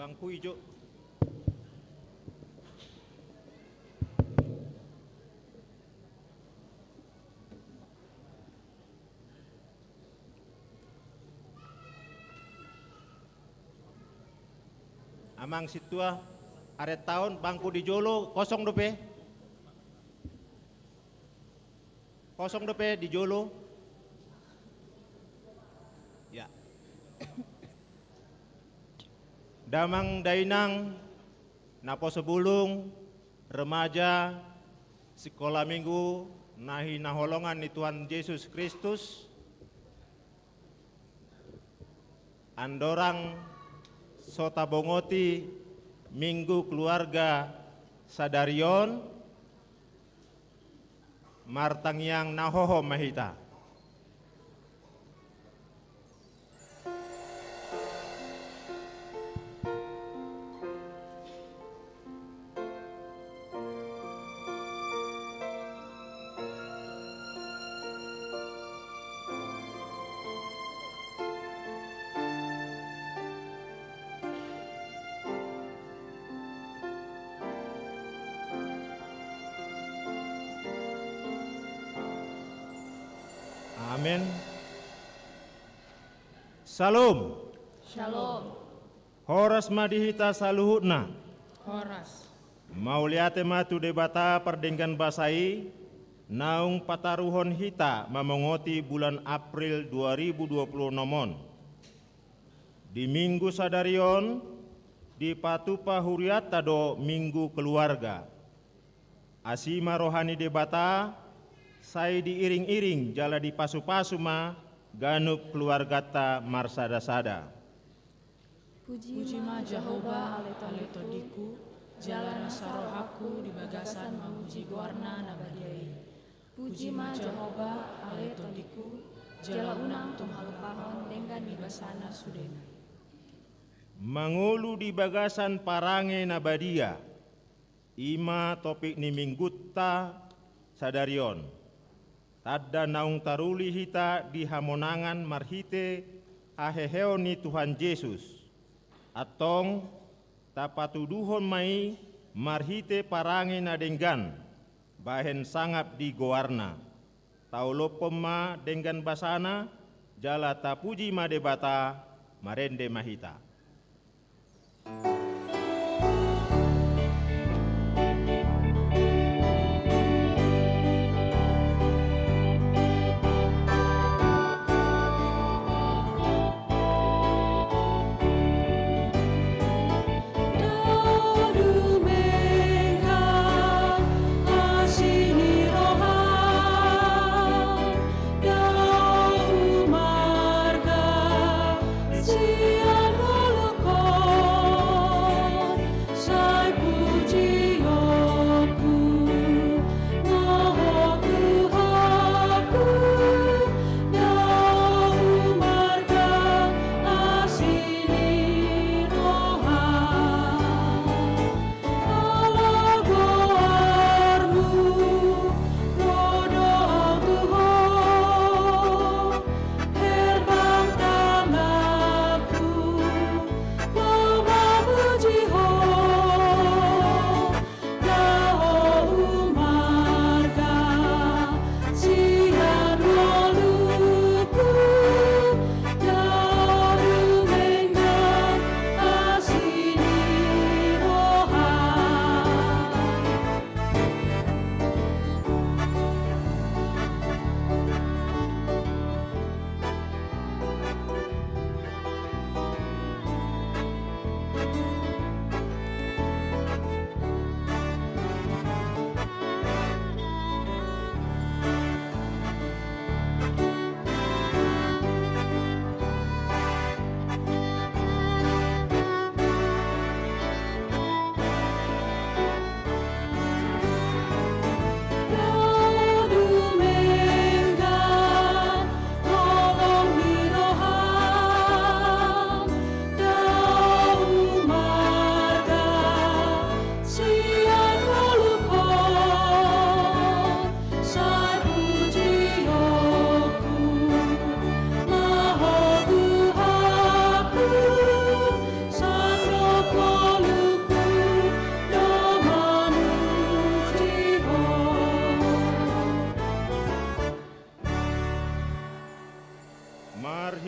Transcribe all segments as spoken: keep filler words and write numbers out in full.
Bangku ijo. Amang sintua, arentaon bangku di jolo, kosong dope? Kosong dope di jolo? Ya. Damang dainang, naposo bulung, remaja, sikola minggu, na hinaholongan ni Tuhan Jesus Kristus, andorang so tabongoti Minggu Keluarga sadari on, martangiang na hohom ma hita. Amen. Syalom. Syalom. Horas ma di hita saluhutna. Horas. Mauliate ma tu Debata pardenggan basa i, naung pataruhon hita mamongoti bulan April dua ribu dua puluh enam on. Di Minggu sadari on, dipatupa hurianta do Minggu Keluarga. Asi ma roha ni Debata, sai diiring-iring jala dipasupasu ma ganup keluarganta marsada-sada. Puji ma Jahowa, ale tondingku, jala nasa rohangku di bagasan mamuji goarna na badia i. Puji ma Jahowa, ale tondingku, jala unang tung halupahon denggan ni basana sudena. Mangolu di bagasan parange na badia. I ma topik ni Minggunta sadari on. Tanda naung taruli hita di hamonangan marhite haheheon ni Tuhan Jesus. Antong, tapatuduhon ma i marhite parange na denggan, bahen sangap di goarna. Taolophon ma denggan basana, jala tapuji ma Debata, marende ma hita.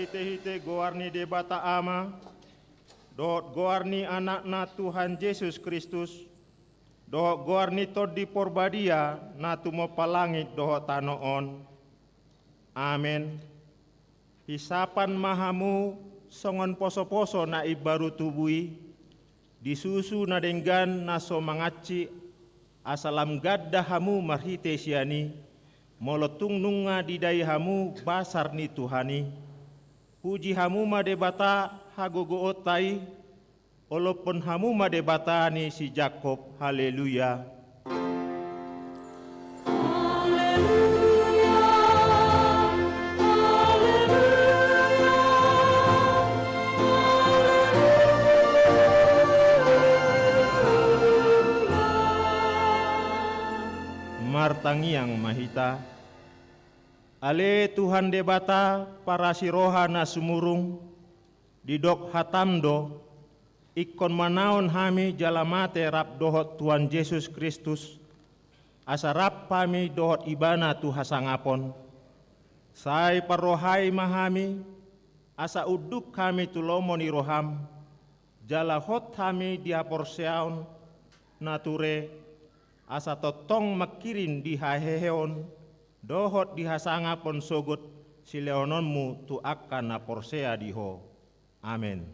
Hite-hite goar ni Debata Ama, dohot goar ni Anakna Tuhan Jesus Kristus, dohot goar ni Tondi Porbadia na tumompa langit dohot tano on. Amen. Hisapan ma hamu songon poso-poso na imbaru tubu i, di susu na denggan na so mangansi, asa lam ganda hamu marhite sian i, molo tung nunga didai hamu basar ni Tuhan i. Puji hamu ma Debata hagogoonta i, olophon hamu ma Debata ni si Jakob. Haleluya. Haleluya, haleluya, haleluya. Martangiang ma hita. Ale Tuhan Debata, parasiroha na sumurung, didok hatam do, ingkon manaon hami jala mate rap dohot Tuhan Jesus Kristus, asa rap hami dohot Ibana tu hasangapon. Sai parrohai ma hami, asa unduk hami tu lomo ni roham, jala hot hami di haporseaon na ture, asa tongtong mangkirim di haheheon dohot di hasangapon sogot silehononmu tu angka na porsea di Ho. Amen.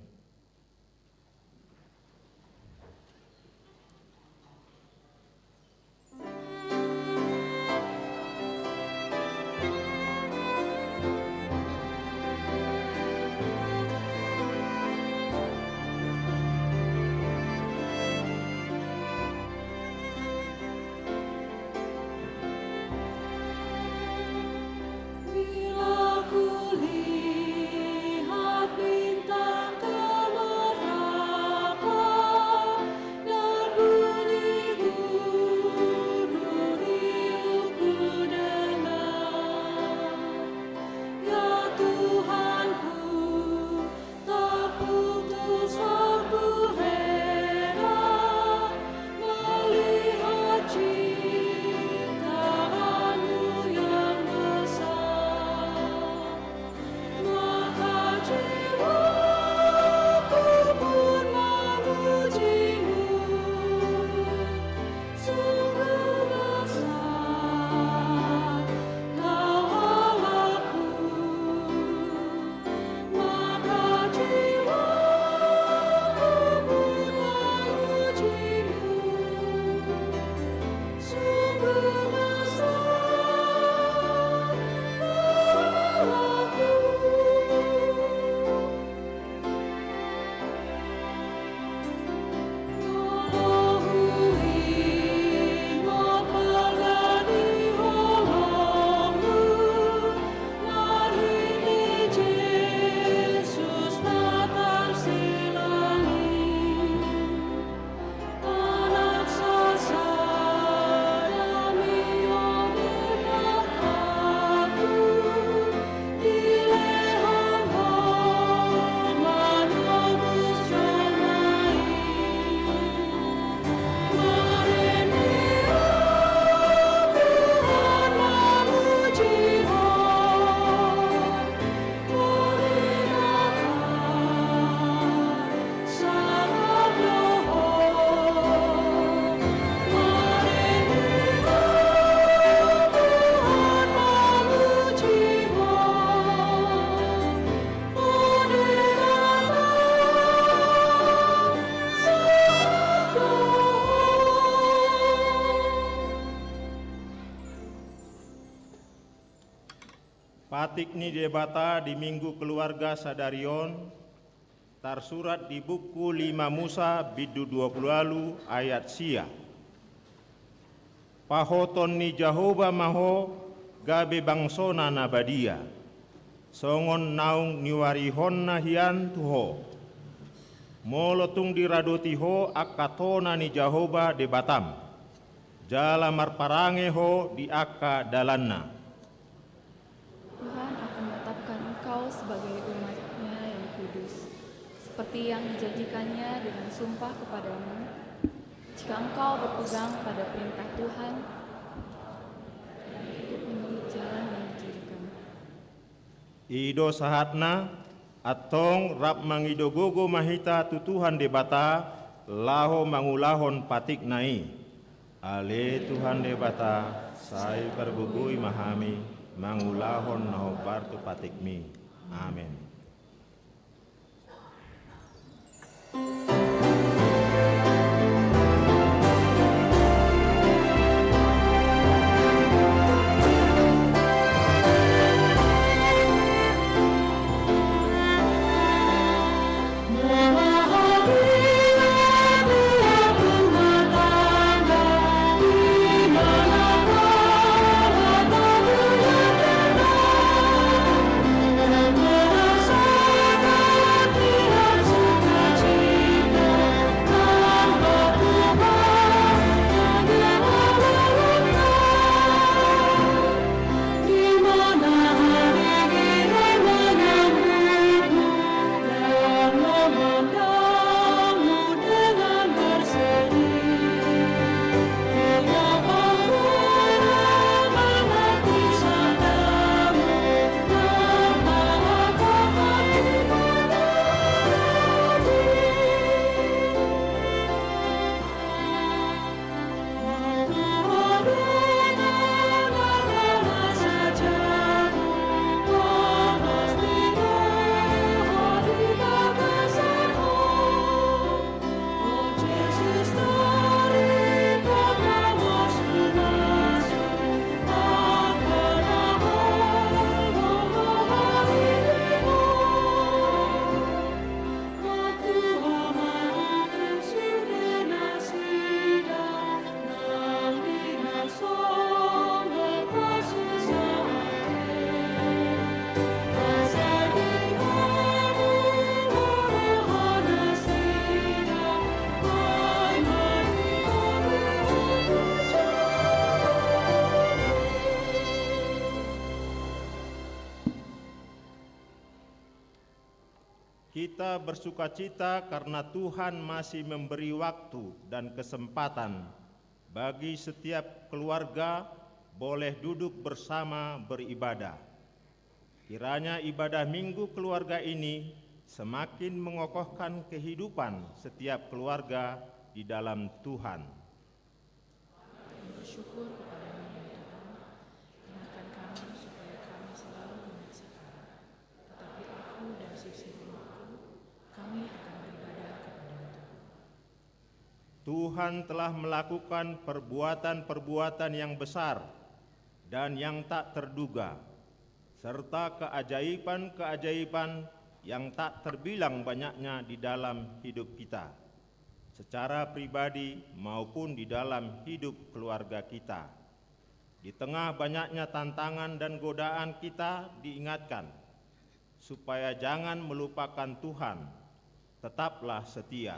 Patik ni Debata di Minggu Keluarga sadari on tarsurat di buku lima Musa bindu dua pulu ualu ayat sia. Pahoton ni Jahowa ma ho gabe bangsona na badia, songon naung niuarihonna hian tu ho. Molo tung diradoti ho angka tona ni Jahowa Debatam, jala marparange ho di angka dalanna. Tuhan akan menetapkan engkau sebagai umat-Nya yang kudus, seperti yang dijanjikan-Nya dengan sumpah kepadamu, jika engkau berpegang pada perintah Tuhan untuk menurut jalan yang dijanjikan. I do sahatna, Antong rap mangido gogo ma hita tu Tuhan Debata, laho mangulahon patikna i. Ale Tuhan Debata, sai pargogoi ma hami, mangulahon na hombar tu patikmi. Amen. Kita bersukacita karena Tuhan masih memberi waktu dan kesempatan bagi setiap keluarga boleh duduk bersama beribadah. Kiranya ibadah Minggu keluarga ini semakin mengokohkan kehidupan setiap keluarga di dalam Tuhan. Kami bersyukur kepada-Mu, ya Tuhan. Ingatkan kami supaya kami selalu menyaksikan. Tetapi aku dan seisi rumahku, kami akan beribadah kepada-Mu. Tuhan telah melakukan perbuatan-perbuatan yang besar dan yang tak terduga, serta keajaiban-keajaiban yang tak terbilang banyaknya di dalam hidup kita, secara pribadi maupun di dalam hidup keluarga kita. Di tengah banyaknya tantangan dan godaan, kita diingatkan supaya jangan melupakan Tuhan, tetaplah setia.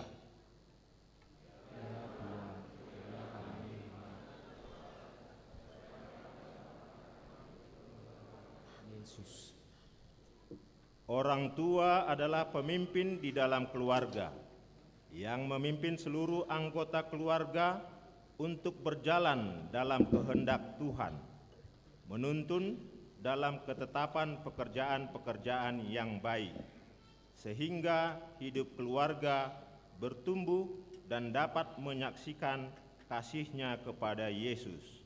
Yesus. Orang tua adalah pemimpin di dalam keluarga, yang memimpin seluruh anggota keluarga untuk berjalan dalam kehendak Tuhan, menuntun dalam ketetapan pekerjaan-pekerjaan yang baik, sehingga hidup keluarga bertumbuh dan dapat menyaksikan kasihnya kepada Yesus.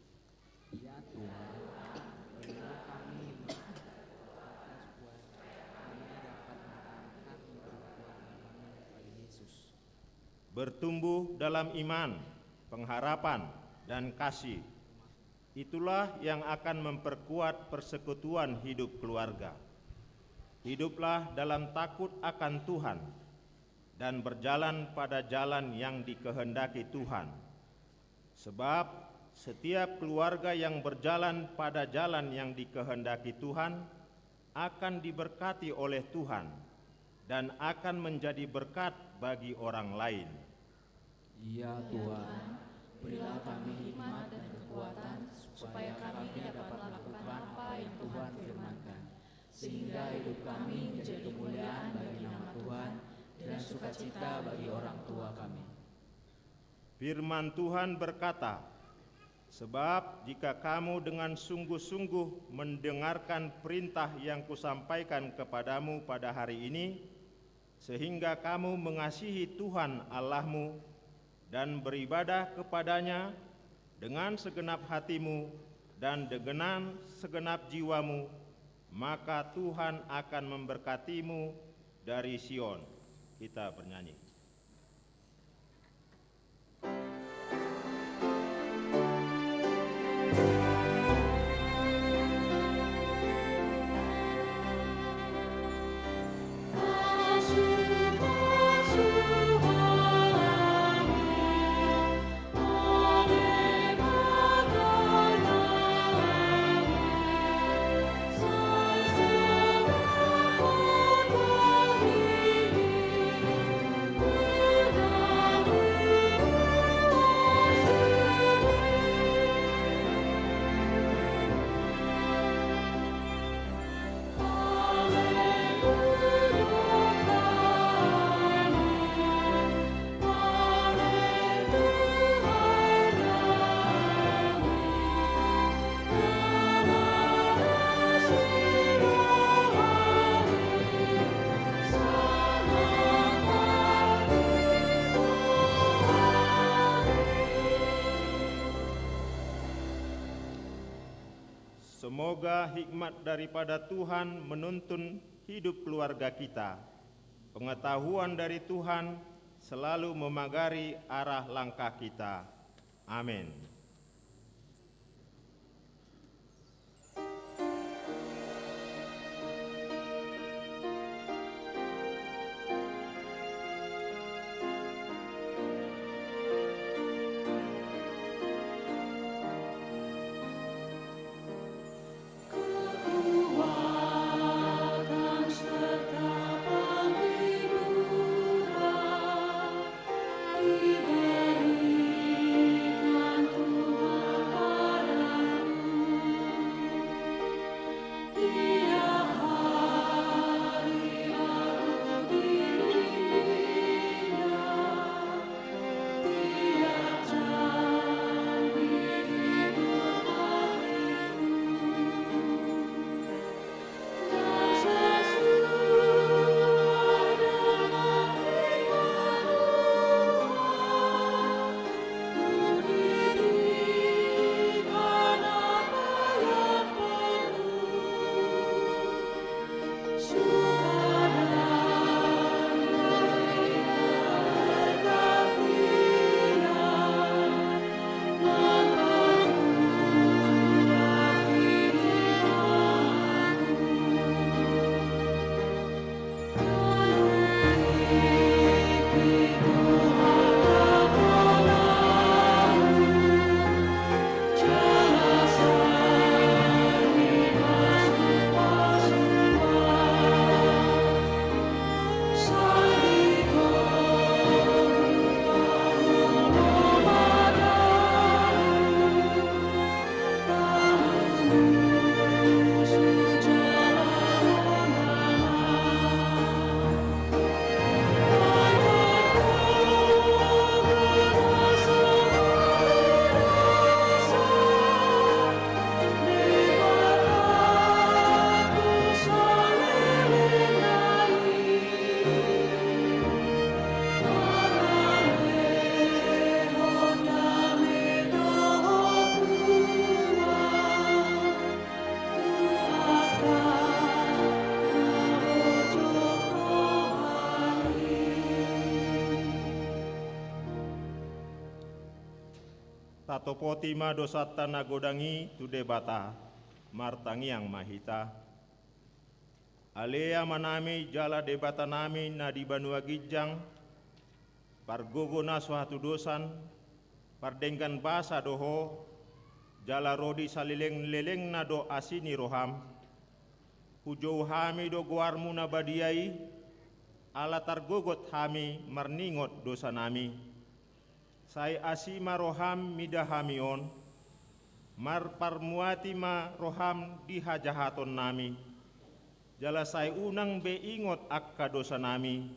Ya Tuhan, berilah kami hikmat dan kekuatan supaya kami dapat mengarahkan hidup keluarga kami kepada Yesus. Bertumbuh dalam iman, pengharapan, dan kasih. Itulah yang akan memperkuat persekutuan hidup keluarga. Hiduplah dalam takut akan Tuhan dan berjalan pada jalan yang dikehendaki Tuhan. Sebab setiap keluarga yang berjalan pada jalan yang dikehendaki Tuhan akan diberkati oleh Tuhan dan akan menjadi berkat bagi orang lain. Ya Tuhan, berilah kami hikmat dan kekuatan supaya kami dapat melakukan apa yang Tuhan firmankan, sehingga hidup kami menjadi kemuliaan bagi nama Tuhan dan sukacita bagi orang tua kami. Firman Tuhan berkata, Sebab jika kamu dengan sungguh-sungguh mendengarkan perintah yang kusampaikan kepadamu pada hari ini, sehingga kamu mengasihi Tuhan Allahmu dan beribadah kepada-Nya dengan segenap hatimu dan dengan segenap jiwamu, maka Tuhan akan memberkatimu dari Sion. Kita bernyanyi. Semoga hikmat daripada Tuhan menuntun hidup keluarga kita. Pengetahuan dari Tuhan selalu memagari arah langkah kita. Amin. Tatopoti ma dosanta na godang i tu Debata, martangiang ma hita. Ale Amanami jala Debatanami na di banua ginjang, pargogo na so hatudosan, pardenggan basa do Ho, jala ro di saleleng-lelengna do asi ni roham. Hujou hami do goarMu na badia i, ala targogot hami marningot dosanami. Sai asi ma roham mida hami on, marparmuati ma roham di hajahatonnami, jala sai unang be ingot angka dosanami,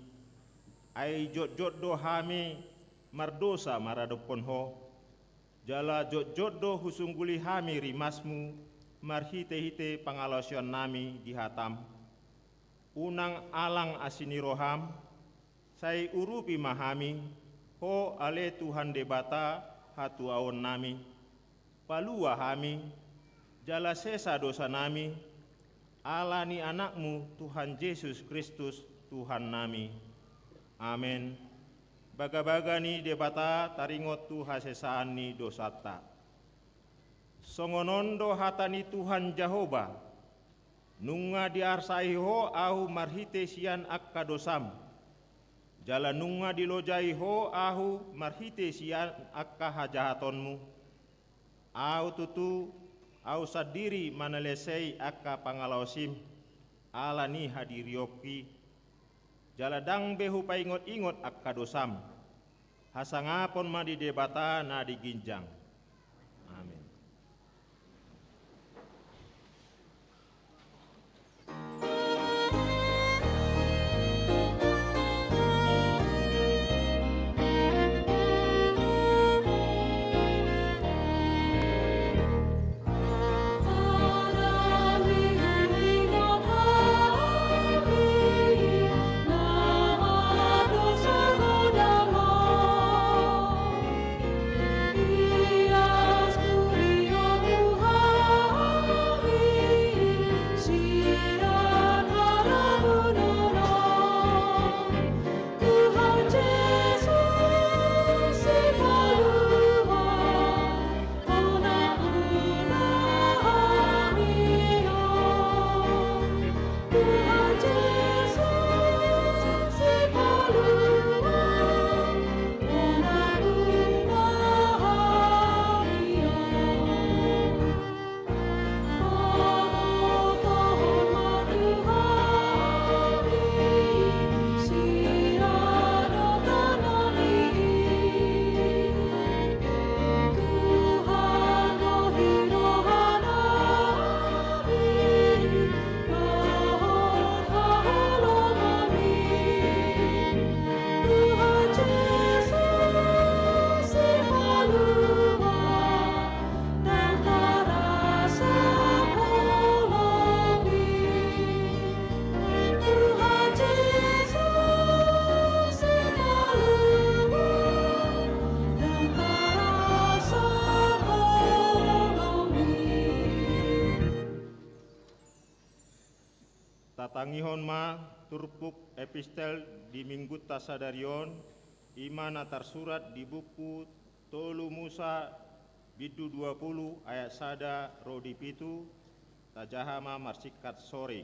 ai jotjot do hami mardosa maradophon Ho. Jala jotjot do husungguli hami rimasmu marhitehite pangalaosionnami di hataM. Unang alang asi ni rohaM, sai urupi ma hami, Ho ale Tuhan Debata hatuaonnami. Palua hami, jala sesa dosanami, ala ni AnakMu Tuhan Jesus Kristus Tuhannami. Amen. Bagabaga ni Debata taringot tu hasesaan ni dosanta. Songon on do hata ni Tuhan Jahowa: Nunga diarsai Ho Ahu marhite sian angka dosam, jala nunga dilojai Ho Ahu marhite sian angka hajahatonmu. Ahu tutu, Ahu sandiri manalesei angka pangalaosim, ala ni hadirionki, jala ndang be Hupaingot-ingot angka dosam. Hasangapon ma di Debata na di ginjang. Amen. Tatangihon ma turpuk epistel di minggunta sadari on, i ma na tarsurat di buku Tolu Musa, bindu dua pulu, ayat sada ro di pitu. Tajaha ma marsingkat soring.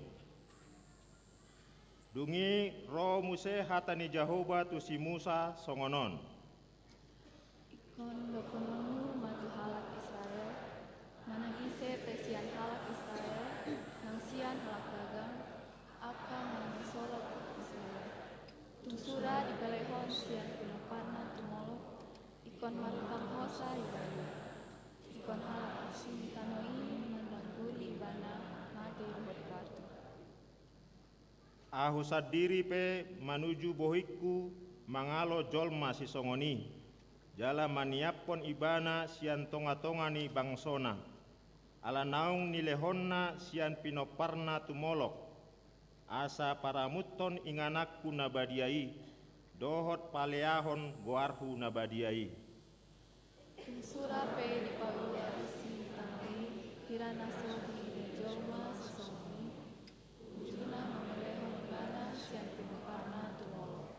Dung i ro muse hata ni Jahowa tu si Musa songon on: Ingkon dohononmu ma tu halak Israel: Manang ise pe sian halak Israel, nang sian halak dagang, angka na mangisolop Israel, tung sura dipelehon sian pinomparna tu Molok, ingkon marutang hosa ibana. Ingkon halak asing ni tano i mandangguri ibana mate dohot batu. Ahu sandiri pe manuju bohingku mangalo jolma sisongon i, jala maniaphon ibana sian tongatonga ni bangsona, ala naung nilehonna sian pinomparna tu Molok, asa paramuthon ingananku na badia i, dohot paleahon goarhu na badia i. Tung sura pe dipaluari si tano i hira na so diida jolma sisongon i, ujungna mamelehon ibana sian pinomparna tu Molok,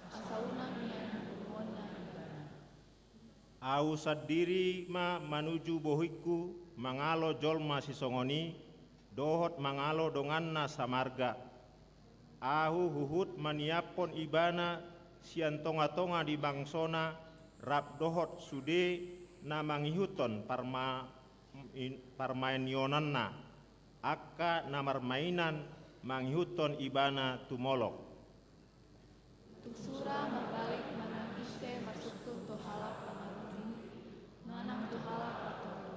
asa unang nian bunuonna ibana. Ahu sandiri ma manuju bohingku mangalo jolma sisongon i, dohot mangalo donganna samarga. Ahu huhut maniaphon ibana sian tongatonga ni bangsona, rap dohot sude na mangihuthon parma-, in-, parmainionanna, angka na marmainan mangihuthon ibana tu Molok. Tung sura marbalik manang ise marsungkun tu halak pangarungi, manang tu halak partondo,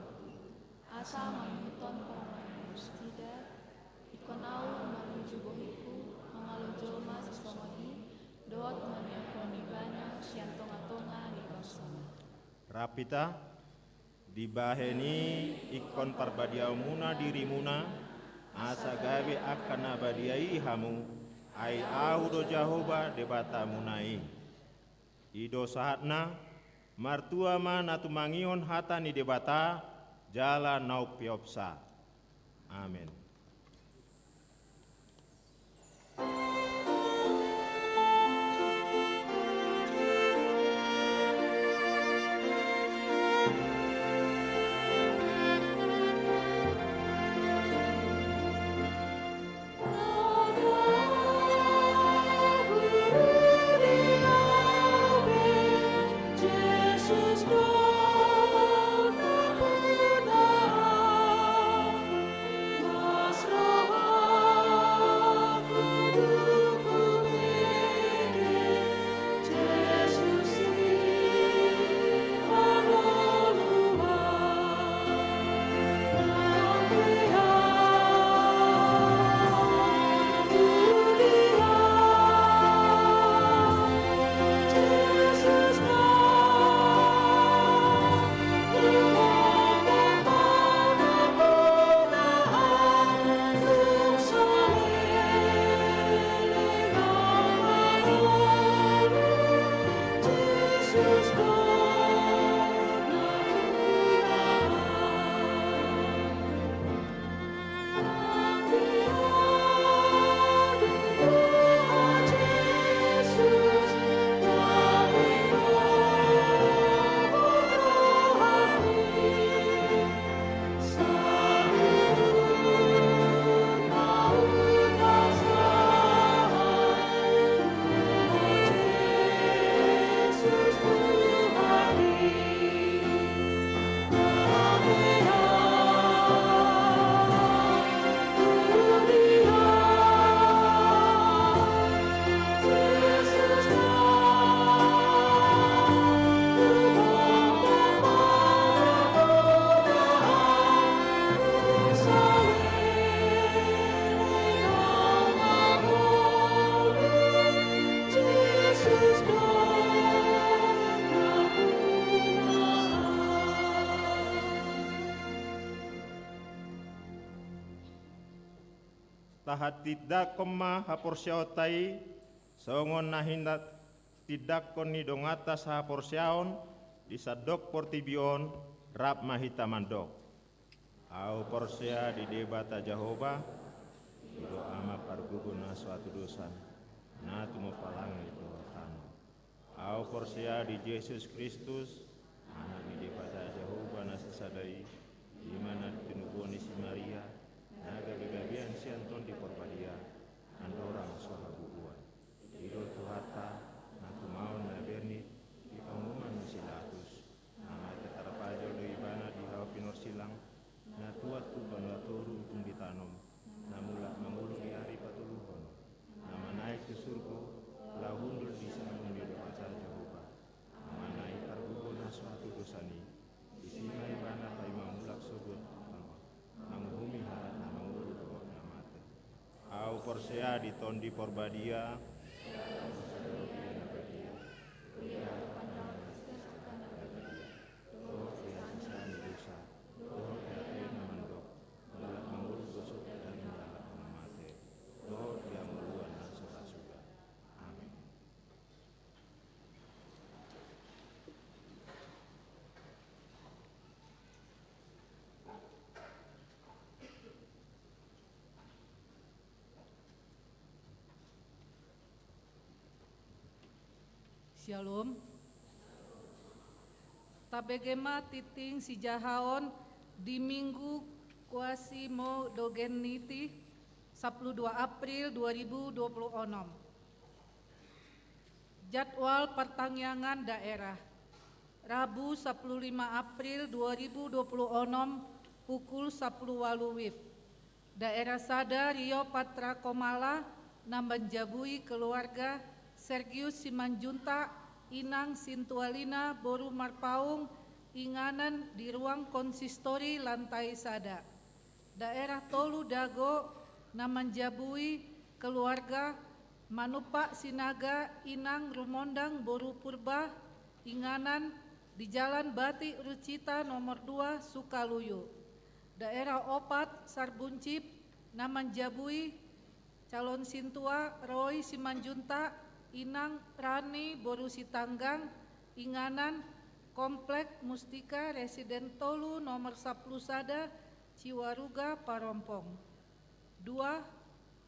asa mangihuthon parmainan nasida, ingkon ahu manuju bohingku mangalo jolma sisongon i, dohot maniaphon ibana sian tongatonga ni bangsona. Rap hita. Dibahen i ingkon parbadiaonmuna dirimuna, asa gabe angka na badia i hamu, ai Ahu do Jahowa Debatamuna i. I do sahatna. Martua ma na tumangihon hata ni Debata jala na umpeopsa. Amen. Tahatindangkon ma haporseaonta i, songon na hinatindangkon ni donganta sahaporseaon di sandok portibi on. Rap ma hita mandok: Ahu porsea di Debata Jahowa, i do Ama pargogo na so hatudosan, na tumompa langit dohot tano. Ahu porsea di Jesus Kristus, Anak ni Debata Jahowa na sasada i, i ma na tinubuan ni si Maria, na gabegabean sian Tondi Porbadia, andorang so habubuan. I do Tuhanta, na tumaon na bernit di panguhuman ni si Pilatus, na mate tarpajal do Ibana di hau pinorsilang, na tuat tu banua toru ujung ditanom, na mulak mangolu di ari patoluhon, na manaek tu surgo, laho hundul di simatua ni Debata Jahowa, Amana i pargogo na so hatudosan i. Disi ma Ibana paima mulak sogot tu tano, manguhumi halak na mangolu dohot na mate. Ahu porsea di Tondi Porbadia, dohot di hasesaan ni dosa, dohot di ate na mandok, mulak mangolu gosok daging ni halak na mate, dohot di hangoluan na so ra suda. Amen. Syalom. Tabege ma tingting sijahaon di Minggu Quasimodogeniti, sampulu dua April dua ribu dua puluh onom. Jadwal partangiangan daerah. Rabu, sampulu lima April dua ribu dua puluh onom, pukul sampulu ualu WIB. Daerah sada, Rio Patra Komala, na manjabui keluarga Sergius Simanjuntak, Inang Sintualina boru Marpaung, inganan di ruang konsistori lantai sada. Daerah tolu, Dago, na manjabui keluarga Manumpak Sinaga, Inang Rumondang boru Purba, inganan di Jalan Batik Rucita nomor dua, Sukaluyu. Daerah opat, Sarbuncit, na manjabui calon sintua Roy Simanjuntak, Inang Rani boru Sitanggang, inganan Komplek Mustika Residen tolu nomor sampulu sada, Ciwaruga Parompong. Dua,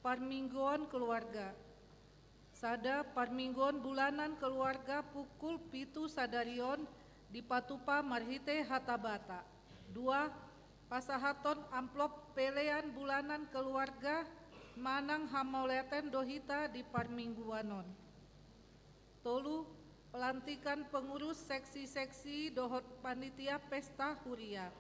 parmingguon keluarga. Sada, parmingguon bulanan keluarga pukul pitu sadari on dipatupa marhite hata Batak. Dua, pasahaton amplop pelean bulanan keluarga manang hamauliateon do hita di parmingguon on. Tolu, pelantikan pengurus seksi-seksi dohot panitia pesta huria.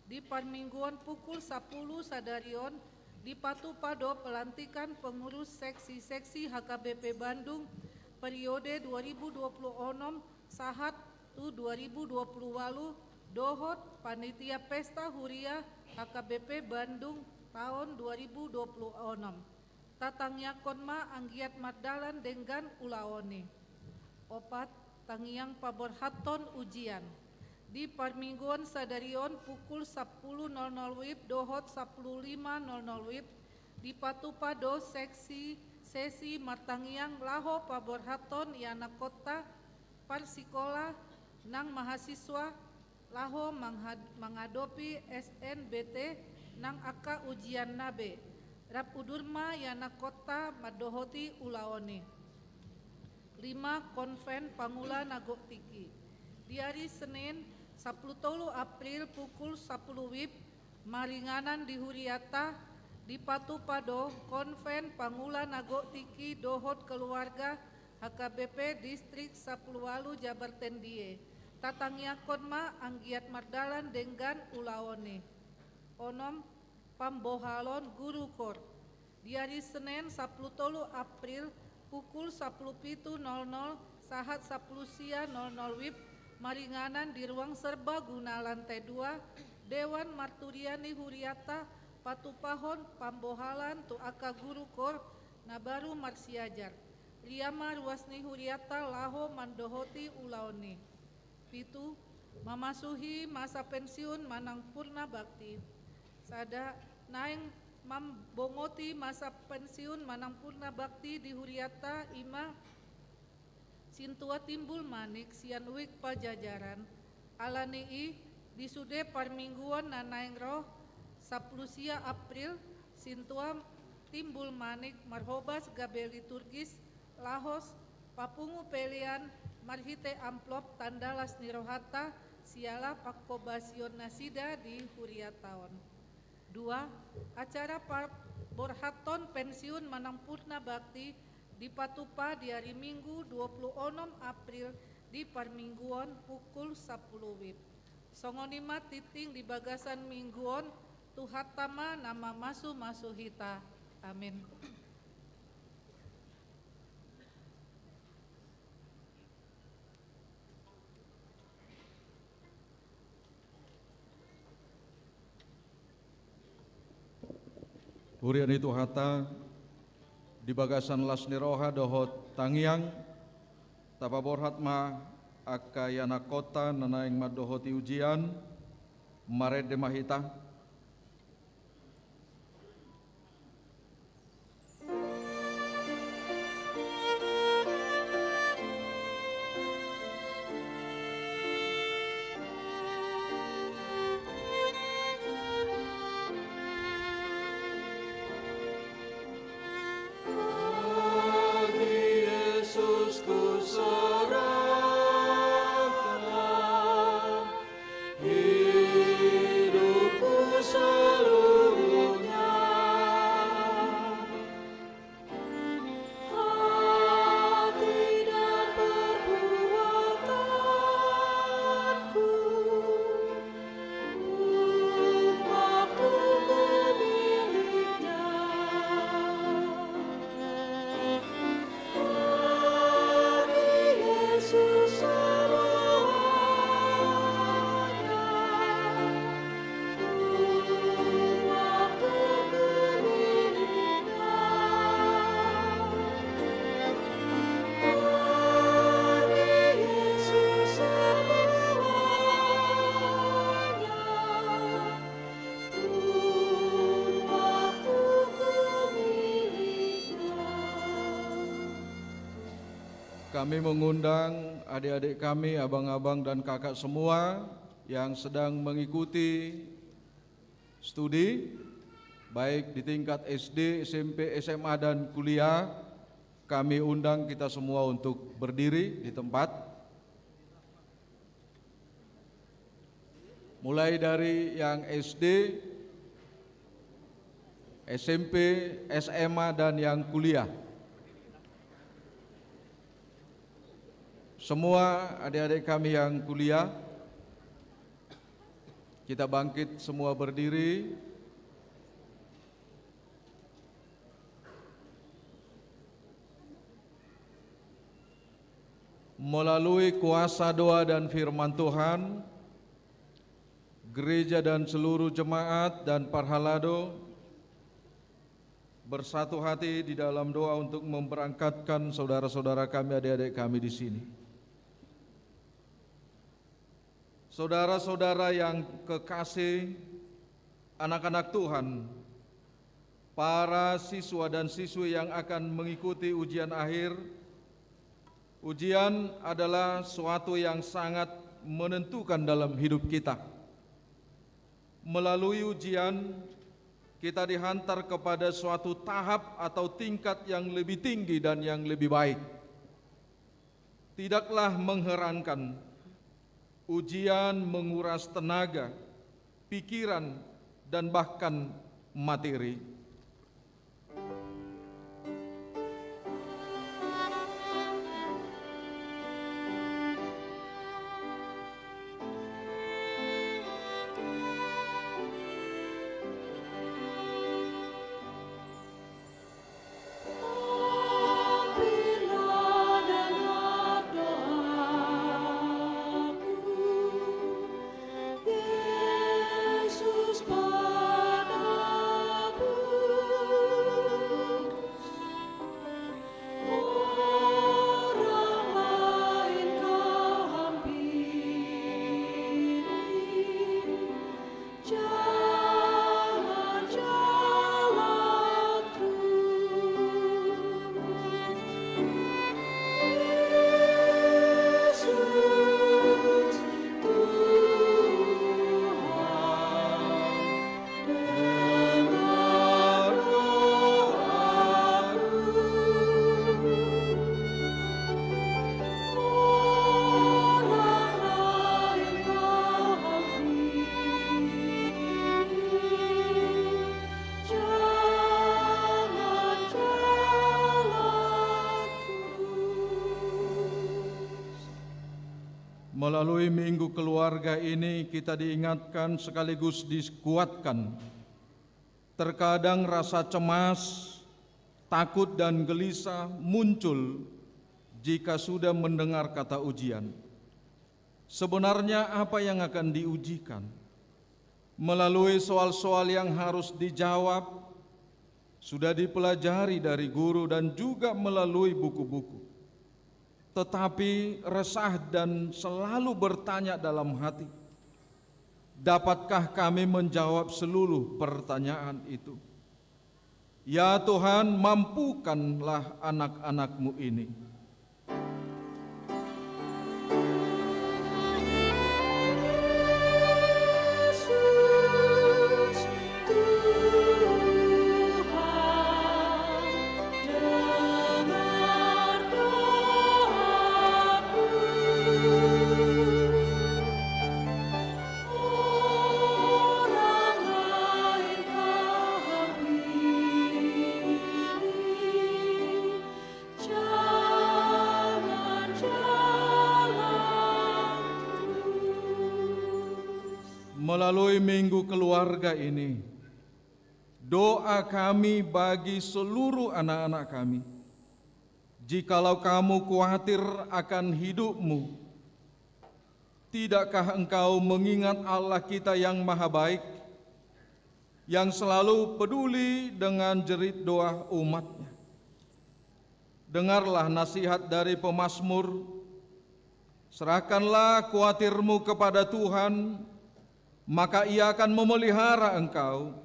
Di parmingguon pukul sampulu sadari on dipatupa do pelantikan pengurus seksi-seksi H K B P Bandung periode dua ribu dua puluh onom sahat tu dua ribu dua puluh ualu dohot panitia pesta huria H K B P Bandung taon dua ribu dua puluh onom. Tatangiangkon ma anggiat mardalan denggan ulaon i. Opat, tangiang paborhathon ujian. Di parmingguon sadari on pukul sampulu nol nol wib dohot sampulu lima nol nol wib dipatupa do seksi sesi martangiang laho paborhathon ianakkonta parsikola nang mahasiswa laho manghad-, mangadopi S N B T nang angka ujianna be. Rap udur ma ianakkonta mandohoti ulaon i. Lima, konven pangula na gok tingki. Di ari Senin sampulu tolu April pukul sampulu wib maringanan di hurianta dipatupa do konven pangula na gok tingki dohot keluarga H K B P Distrik sampulu ualu Jabar Tendie. Tatangiangkon ma anggiat mardalan denggan ulaon i. Onom, pambohalon guru kor. Di ari Senin sampulu tolu April pukul sampulu pitu nol nol sahat sampulu sia nol nol wib maringanan di ruang serbaguna lantai dua Dewan Marturia ni hurianta patupahon pambohalan tu angka guru kor na baru marsiajar. Ria ma ruas ni hurianta laho mandohoti ulaon i. Pitu, mamasuhi masa pensiun manang purna bakti. Sada, naeng mambongoti masa pensiun manang purna bakti di hurianta i ma sintua Timbul Manik sian Wik Pajajaran. Ala ni i, di sude parmingguon na naeng ro, sampulu sia April, sintua Timbul Manik marhobas gabe liturgis, lahos, papungu pelean marhite amplop tanda las ni rohanta siala panghobasion nasida di hurianta on. Dua, acara paborhathon pensiun manang purna bakti dipatupa di ari Minggu dua puluh onom April di parmingguon pukul sampulu wib. Songon i ma tingting di bagasan minggu on, Tuhanta ma na mamasumasu hita. Amin. Huria ni Tuhanta, di bagasan las ni roha dohot tangiang, tapaborhat ma angka ianakhonta na naeng mandohoti ujian, marende ma hita. Kami mengundang adik-adik kami, abang-abang dan kakak semua yang sedang mengikuti studi, baik di tingkat S D, S M P, S M A, dan kuliah, kami undang kita semua untuk berdiri di tempat. Mulai dari yang S D, S M P, S M A, dan yang kuliah. Semua adik-adik kami yang kuliah, kita bangkit semua berdiri. Melalui kuasa doa dan firman Tuhan, gereja dan seluruh jemaat dan parhalado bersatu hati di dalam doa untuk memberangkatkan saudara-saudara kami, adik-adik kami di sini. Saudara-saudara yang kekasih, anak-anak Tuhan, para siswa dan siswi yang akan mengikuti ujian akhir, ujian adalah suatu yang sangat menentukan dalam hidup kita. Melalui ujian, kita dihantar kepada suatu tahap atau tingkat yang lebih tinggi dan yang lebih baik. Tidaklah mengherankan, ujian menguras tenaga, pikiran, dan bahkan materi. Melalui Minggu Keluarga ini, kita diingatkan sekaligus dikuatkan. Terkadang rasa cemas, takut, dan gelisah muncul jika sudah mendengar kata ujian. Sebenarnya apa yang akan diujikan? Melalui soal-soal yang harus dijawab, sudah dipelajari dari guru dan juga melalui buku-buku. Tetapi resah dan selalu bertanya dalam hati, "Dapatkah kami menjawab seluruh pertanyaan itu?" Ya Tuhan, mampukanlah anak-anak-Mu ini. Melalui Minggu Keluarga ini, doa kami bagi seluruh anak-anak kami. Jikalau kamu kuatir akan hidupmu, tidakkah engkau mengingat Allah kita yang maha baik, yang selalu peduli dengan jerit doa umat-Nya? Dengarlah nasihat dari pemazmur, "Serahkanlah kuatirmu kepada Tuhan, maka Ia akan memelihara engkau.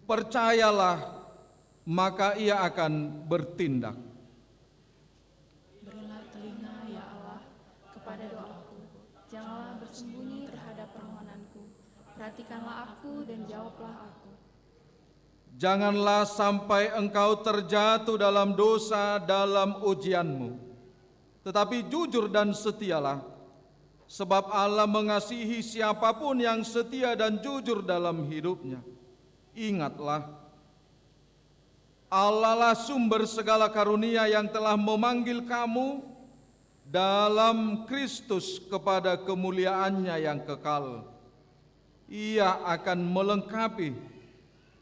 Percayalah, maka Ia akan bertindak." Berilah Perhatikanlah aku dan jawablah aku. Janganlah sampai engkau terjatuh dalam dosa dalam ujianmu, tetapi jujur dan setialah, sebab Allah mengasihi siapapun yang setia dan jujur dalam hidupnya. Ingatlah, Allah lah sumber segala karunia yang telah memanggil kamu dalam Kristus kepada kemuliaan-Nya yang kekal. Ia akan melengkapi,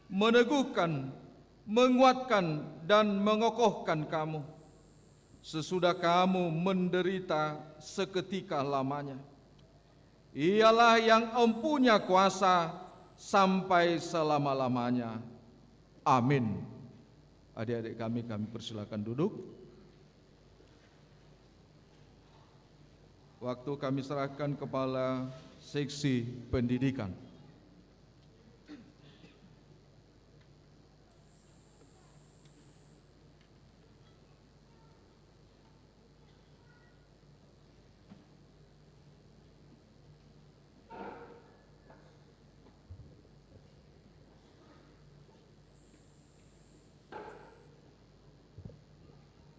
meneguhkan, menguatkan, dan mengokohkan kamu sesudah kamu menderita seketika lamanya. Ialah yang empunya kuasa sampai selama-lamanya. Amin. Adik-adik kami, kami persilakan duduk. Waktu kami serahkan kepala seksi pendidikan.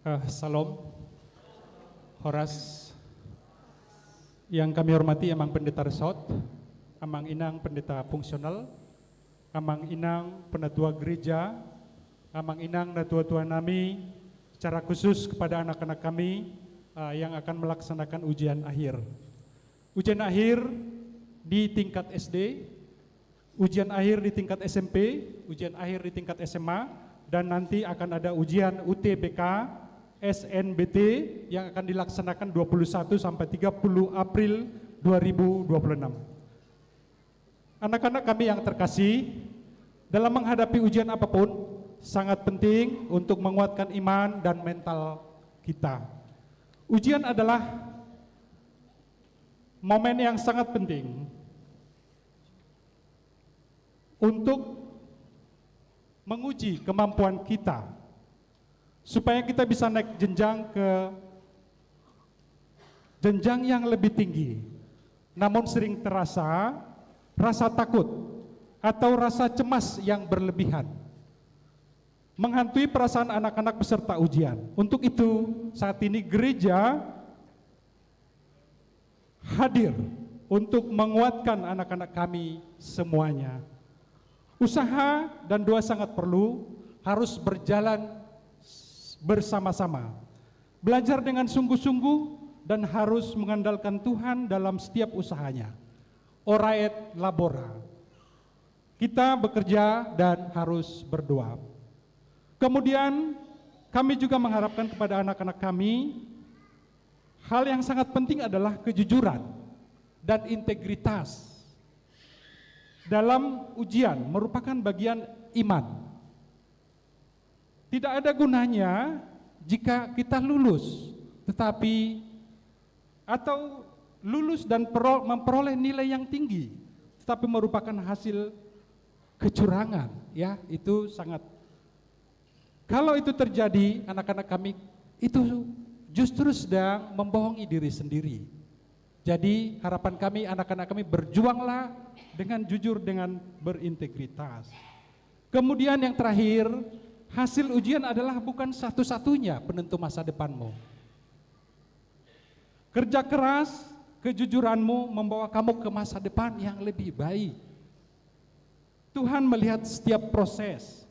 Eh, Salom. Horas. Yang kami hormati Amang Pendeta Resort, Amang Inang Pendeta Fungsional, Amang Inang Penatua Gereja, Amang Inang natua-tua nami, secara khusus kepada anak-anak kami, eh, yang akan melaksanakan ujian akhir. Ujian akhir di tingkat S D, ujian akhir di tingkat S M P, ujian akhir di tingkat S M A, dan nanti akan ada ujian U T B K, S N B T yang akan dilaksanakan dua puluh satu sampai tiga puluh April dua ribu dua puluh enam. Anak-anak kami yang terkasih, dalam menghadapi ujian apapun, sangat penting untuk menguatkan iman dan mental kita. Ujian adalah momen yang sangat penting untuk menguji kemampuan kita, supaya kita bisa naik jenjang ke jenjang yang lebih tinggi. Namun sering terasa rasa takut atau rasa cemas yang berlebihan menghantui perasaan anak-anak peserta ujian. Untuk itu, saat ini gereja hadir untuk menguatkan anak-anak kami semuanya. Usaha dan doa sangat perlu, harus berjalan s-, bersama-sama. Belajar dengan sungguh-sungguh dan harus mengandalkan Tuhan dalam setiap usahanya. Ora et labora. Kita bekerja dan harus berdoa. Kemudian, kami juga mengharapkan kepada anak-anak kami, hal yang sangat penting adalah kejujuran dan integritas dalam ujian merupakan bagian iman. Tidak ada gunanya jika kita lulus, tetapi, atau lulus dan pero-, memperoleh nilai yang tinggi, tetapi merupakan hasil kecurangan, ya, itu sangat, kalau itu terjadi, anak-anak kami itu justru sedang membohongi diri sendiri. Jadi, harapan kami, anak-anak kami, berjuanglah dengan jujur, dengan berintegritas. Kemudian yang terakhir, hasil ujian adalah bukan satu-satunya penentu masa depanmu. Kerja keras, kejujuranmu membawa kamu ke masa depan yang lebih baik. Tuhan melihat setiap proses,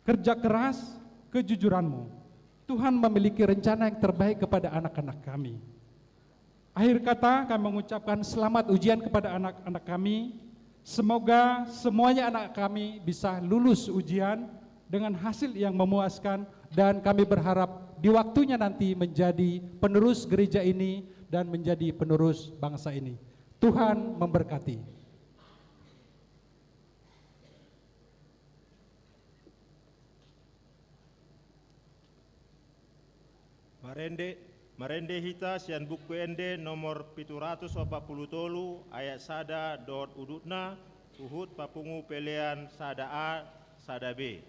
kerja keras, kejujuranmu. Tuhan memiliki rencana yang terbaik kepada anak-anak kami. Akhir kata, kami mengucapkan selamat ujian kepada anak-anak kami. Semoga semuanya anak kami bisa lulus ujian dengan hasil yang memuaskan, dan kami berharap di waktunya nanti menjadi penerus gereja ini dan menjadi penerus bangsa ini. Tuhan memberkati. Marende, marende hita sian Buku Ende nomor pitu ratus opat pulu tolu, ayat sada dohot udutna, huhut papungu pelean sada A, sada B.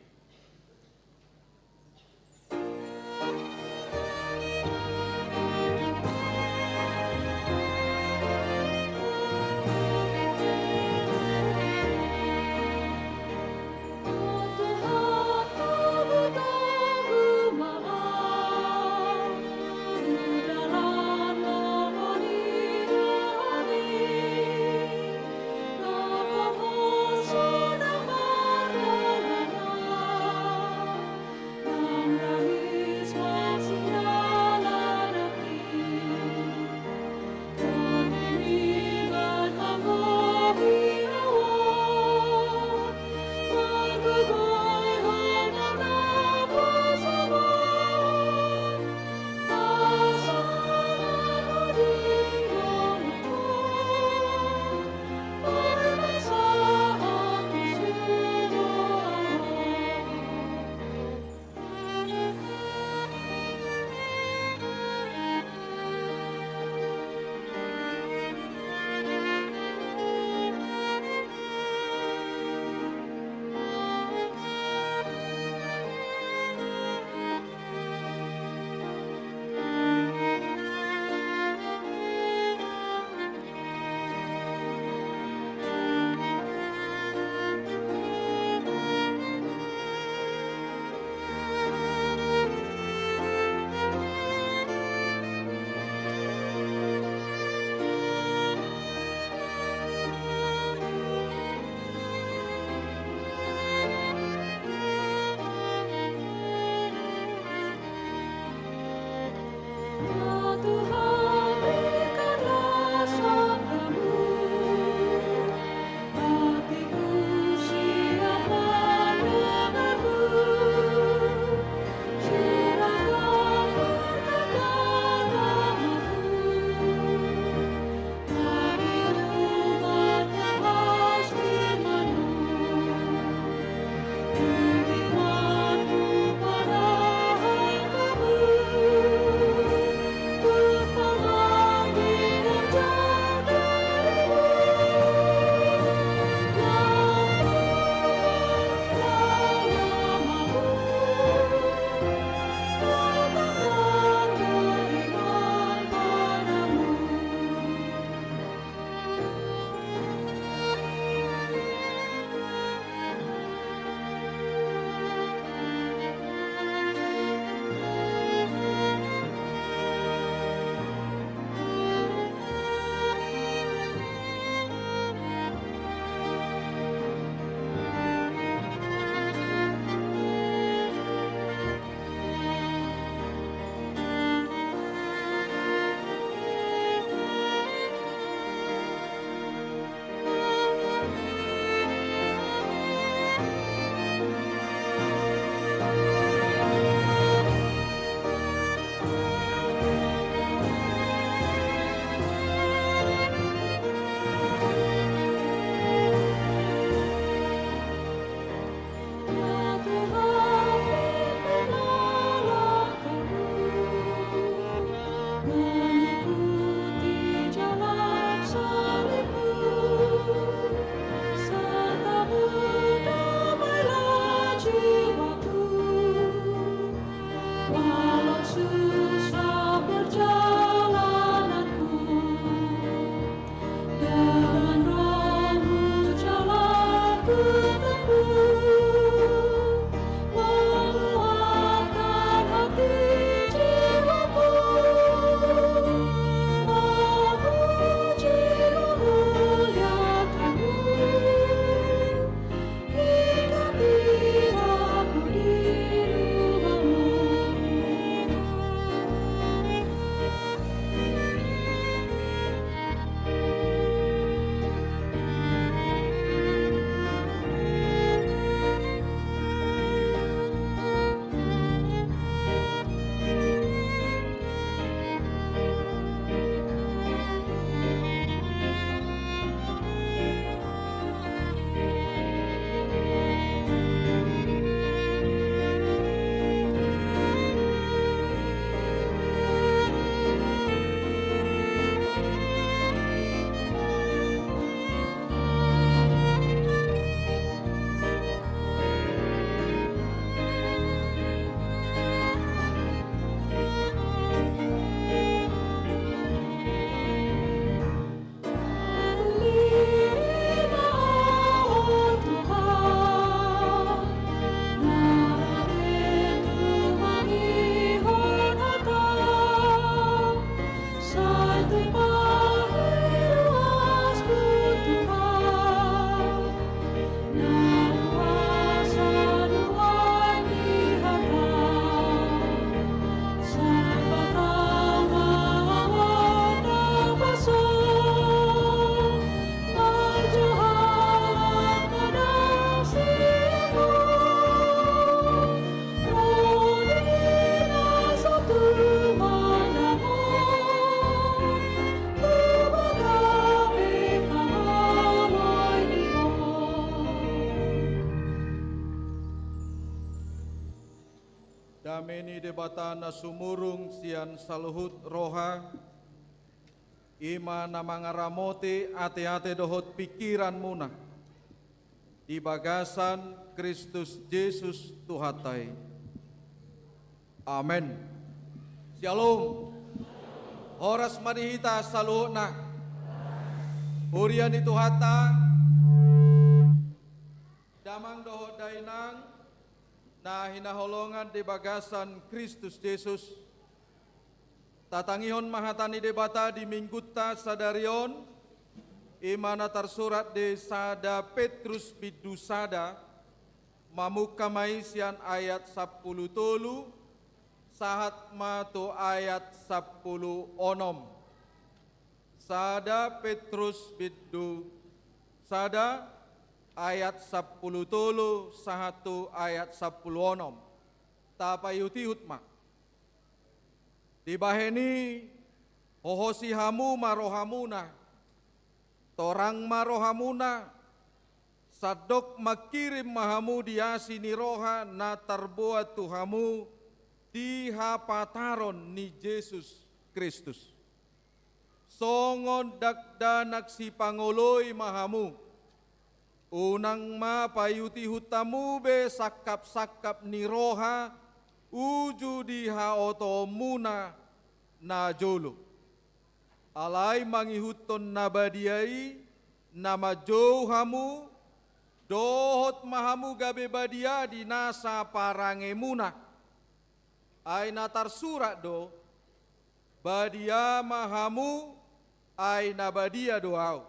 Tuhan, berikanlah sabdamu, hatiku siap mendengarmu, curahkan berkat dalam aku. Mengikuti jalan salib-Mu, serta berdamailah jiwaku. Walau susah perjalananku, dengan Roh-Mu jalanku tempuh, menguatkan hati jiwaku. Memuji, memuliakan-Mu, hingga tiba ku di rumah-Mu. Sai tupa ruas tu Tuhan, na ruas nuaeng di hata. Sai patama awan na pasang, manjaha halak na dang siamun. Dame ni Debata na sumurung sian saluhut roha, i ma na mangaramoti ateate dohot pingkiranmuna di bagasan Kristus Jesus Tuhanta i. Amen. Syalom. Horas ma di hita saluhutna. Huria ni Tuhanta, damang dohot dainang na hinaholongan di bagasan Kristus Jesus. Tatangihon ma hata ni Debata di Minggunta sadari on, i ma na tarsurat di sada Petrus bindu sada, mamungka ma i sian ayat sampulu tolu Sahat ma tu ayat sampulu onom. Sada Petrus bindu sada ayat sampulu tolu sahat tu ayat sampulu onom. Tapaihut-ihut ma. Dibahen i, hohosi hamu ma rohamuna, torang ma rohamuna, sandok mangkirim ma hamu di asi ni roha na tarboan tu hamu di hapataron ni Jesus Kristus. Songon dakdanak sipangoloi ma hamu. Unang ma paihut-ihut hamu be sangkap-sangkap ni roha uju di haotoonmuna na jolo. Alai mangihuthon na badia i, na manjou hamu, dohot ma hamu gabe badia di nasa parangemuna. Ai na tarsurat do, badia ma hamu, ai na badia do ahu.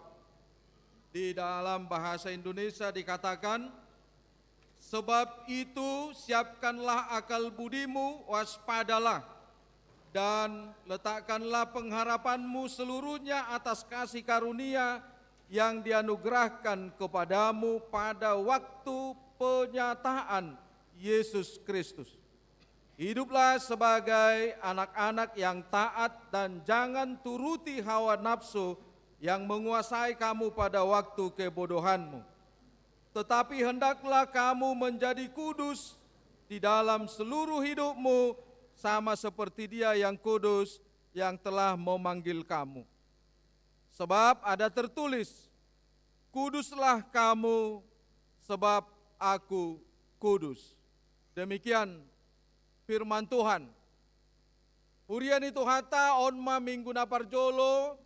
Di dalam bahasa Indonesia dikatakan, sebab itu siapkanlah akal budimu, waspadalah, dan letakkanlah pengharapanmu seluruhnya atas kasih karunia yang dianugerahkan kepadamu pada waktu penyataan Yesus Kristus. Hiduplah sebagai anak-anak yang taat dan jangan turuti hawa nafsu yang menguasai kamu pada waktu kebodohanmu. Tetapi hendaklah kamu menjadi kudus di dalam seluruh hidupmu, sama seperti Dia yang kudus yang telah memanggil kamu. Sebab ada tertulis, "Kuduslah kamu, sebab Aku kudus." Demikian firman Tuhan. Huria ni Tuhanta, on ma minggu na parjolo,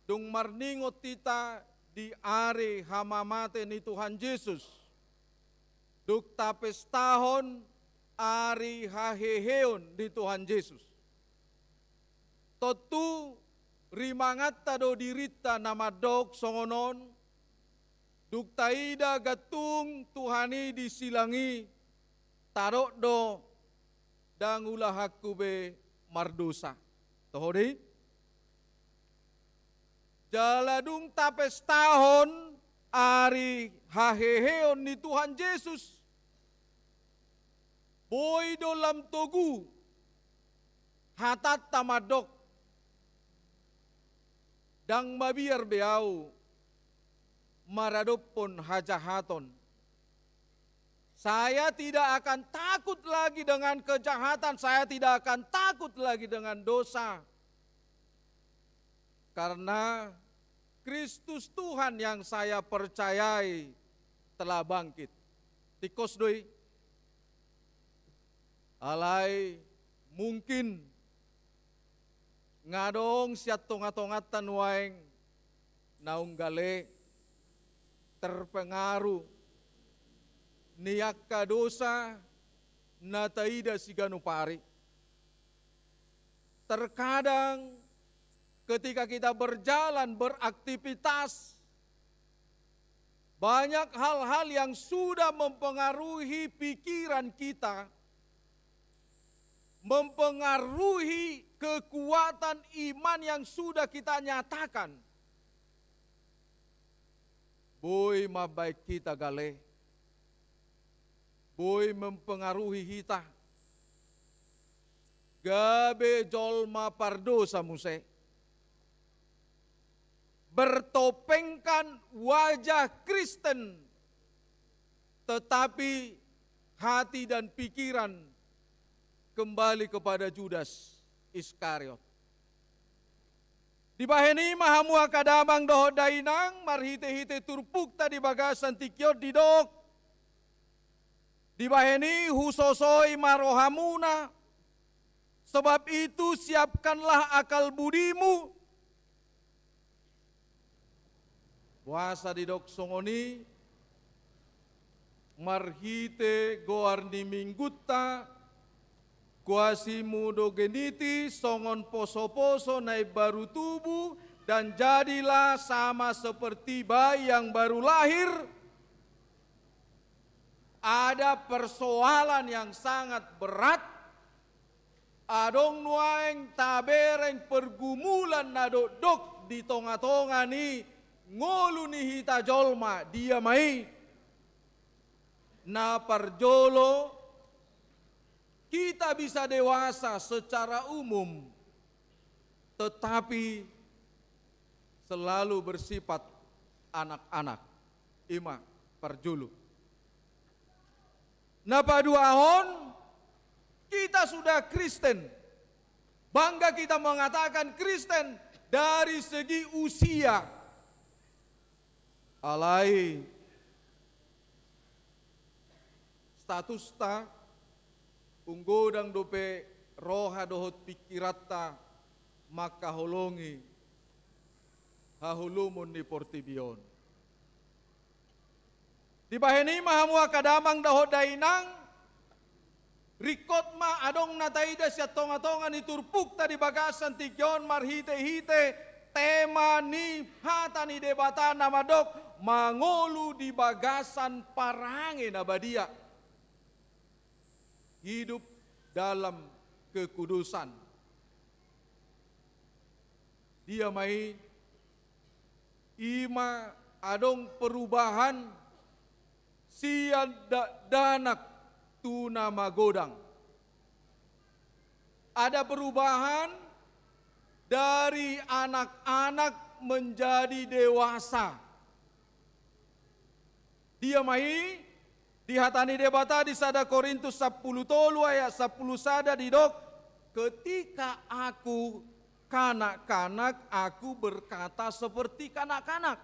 dung marningot hita di ari hamamate ni Tuhan Jesus. Dung tapestahon ari haheheon ni Tuhan Jesus. Tontu rimanganta do dirinta na mandok songon on, dung taida gantung Tuhan i di silang i, tadok do, ndang ulahanku be mardosa. Toho do i? Jala dung tapestahon ari haheheon ni Tuhan Jesus, boi do lam togu hatanta mandok, ndang mabiar be ahu maradophon hajahaton. Saya tidak akan takut lagi dengan kejahatan, saya tidak akan takut lagi dengan dosa. Karena Kristus Tuhan yang saya percayai telah bangkit. Tingkos do i. Alai mungkin nga adong sian tonga-tonganta nuaeng naung gale terpengaruh ni angka dosa na taida siganup ari. Terkadang ketika kita berjalan, beraktivitas, banyak hal-hal yang sudah mempengaruhi pikiran kita, mempengaruhi kekuatan iman yang sudah kita nyatakan. Boi mambahen hita gale. Boi mempengaruhi hita gabe jolma pardosa muse. Bertopengkan wajah Kristen, tetapi hati dan pikiran kembali kepada Judas Iskariot. Dibahen i ma hamu angka damang dohot dainang, marhite-hite turpukta di bagasan tingki on didok. Dibahen i husosoi ma rohamuna, sebab itu siapkanlah akal budimu. Boasa didok songon i? Marhite goar ni minggunta, Quasimodogeniti, songon poso-poso na imbaru tubu, dan jadilah sama seperti bayi yang baru lahir. Ada persoalan yang sangat berat, Adong nuaeng tabereng pergumulan na dokdok di tonga-tonga ni ngolu ni hita jolma, dia ma i? Na parjolo, kita bisa dewasa secara umum, tetapi selalu bersifat anak-anak. I ma parjolo. Na paduahon, kita sudah Kristen. Bangga kita mengatakan Kristen dari segi usia. Alai statusta, ung godang dope roha dohot pingkiranta mangkaholongi haholomon ni portibi on. Dibahen i ma hamu angka damang dohot dainang, ringkot ma adong na taida sian tonga-tonga ni turpukta di bagasan tingki on marhite-hite tema ni hata ni Debata na mandok mangolu di bagasan parange na badia. Hidup dalam kekudusan. Dia ma i? I ma adong perubahan sian dakdanak tu na magodang. Ada perubahan dari anak-anak menjadi dewasa. Dia ma i? Di hata ni Debata di sada Korintus sampulu tolu ayat sampulu sada didok, "Ketika aku kanak-kanak, aku berkata seperti kanak-kanak.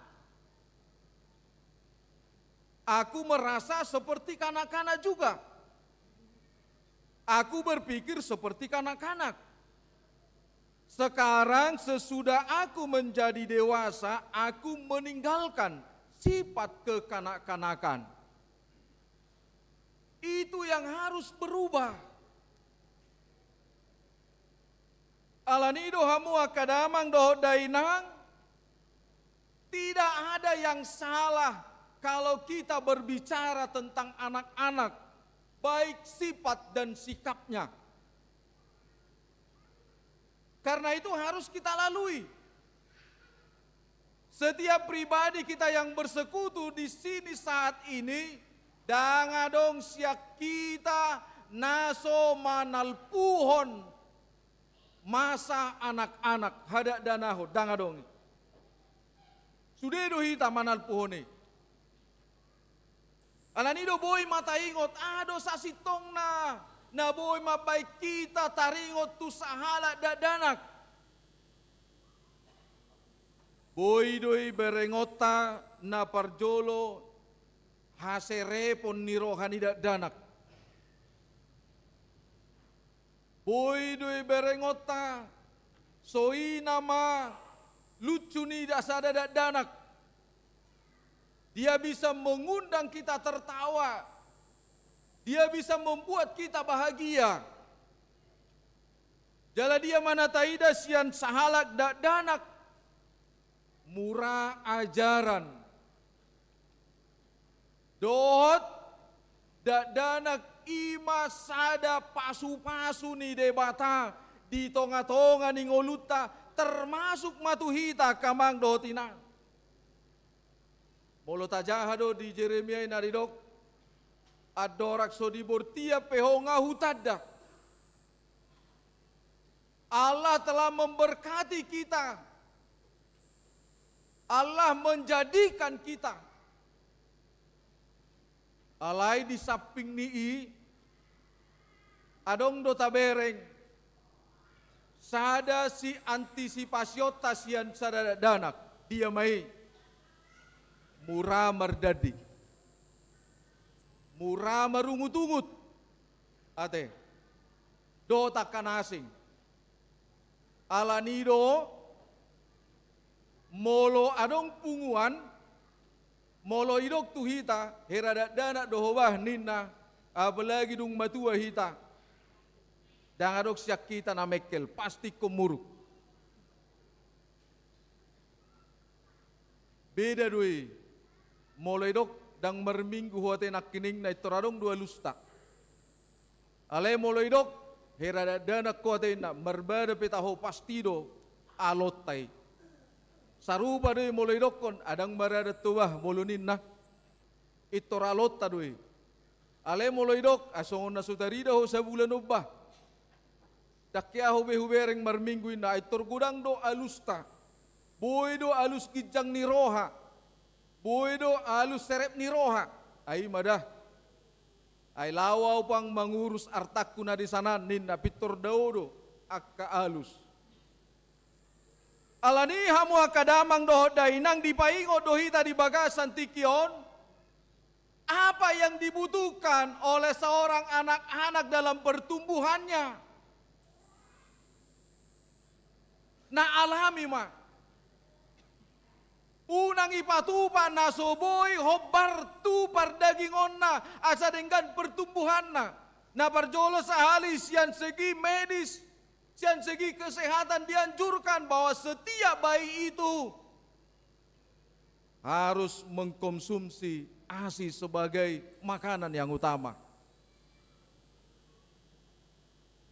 Aku merasa seperti kanak-kanak juga. Aku berpikir seperti kanak-kanak. Sekarang sesudah aku menjadi dewasa, aku meninggalkan sifat kekanak-kanakan." Itu yang harus berubah. Alani do hamu angka damang dohot dainang, tidak ada yang salah kalau kita berbicara tentang anak-anak, baik sifat dan sikapnya. Karena itu harus kita lalui. Setiap pribadi kita yang bersekutu di sini saat ini, ndang adong sian hita na so manalpuhon masa anak-anak, hadakdanahon, ndang adong i. Sude do hita manalpuhon i. Alani do boi ma taingot, aha do sasintongna na boi mambahen hita taringot tu sahalak dakdanak. Boi do iberengonta na parjolo haserepon ni roha ni dakdanak. Boi do iberengonta, so i nama lucu ni da-, sada dakdanak. Dia bisa mengundang kita tertawa. Dia bisa membuat kita bahagia. Jala dia ma na taida sian sahalak dakdanak, mura ajaran dohot dakdanak i ma sada pasu-pasu ni Debata di tonga-tonga ni ngolunta, termasuk ma tu hita angka amang dohot inang. Molo tajaha do di Jeremia i na didok, andorang so di bontean pe ho nga hutanda. Allah telah memberkati kita. Allah menjadikan kita. Alai di samping ni i, adong do tabereng sada siantisipasionta sian sada dakdanak, dia ma i? Mura mardandi. Mura marungut-ungut. Ate. Dohot angka na asing. Alani do, molo adong punguan, molo idok tu hita, hera dakdanak do ho bah ninna, apalagi dung matua hita. Ndang adong sian hita na mengkel, pasti ingkon muruk. Beda do i. Molo idok ndang marminggu ho ate nangkining, na pintor adong do alusta. Alai molo idok Hera dakdanak ho ate ninna, marbada pe taho pasti do alonta i. Sarupa do i molo idokkon, adong maradat ho bah molo ninna. Pintor alonta do i. Alai molo idok, ai songon na so tarida ho sabulan on bah. Ndang hea ho be hubereng marminggu ninna, ai tor godang do alusta. Boi do alus ginjang ni roha. Boi do alus serep ni roha. Ai i ma da. Ai laho ahu pang mangurus artangku na di sana ninna, pintor dao do angka alus. Alani i hamu angka damang dohot dainang, dipaingot do hita di bagasan tingki on, apa yang dibutuhkan oleh seorang anak-anak dalam pertumbuhannya. Na alami ma. Unang ipatupa na so boi hombar tu pardagingonna asa denggan pertumbuhanna. Na parjolo sahali sian segi medis, sian segi kesehatan dianjurkan bahwa setiap bayi itu harus mengkonsumsi ASI sebagai makanan yang utama.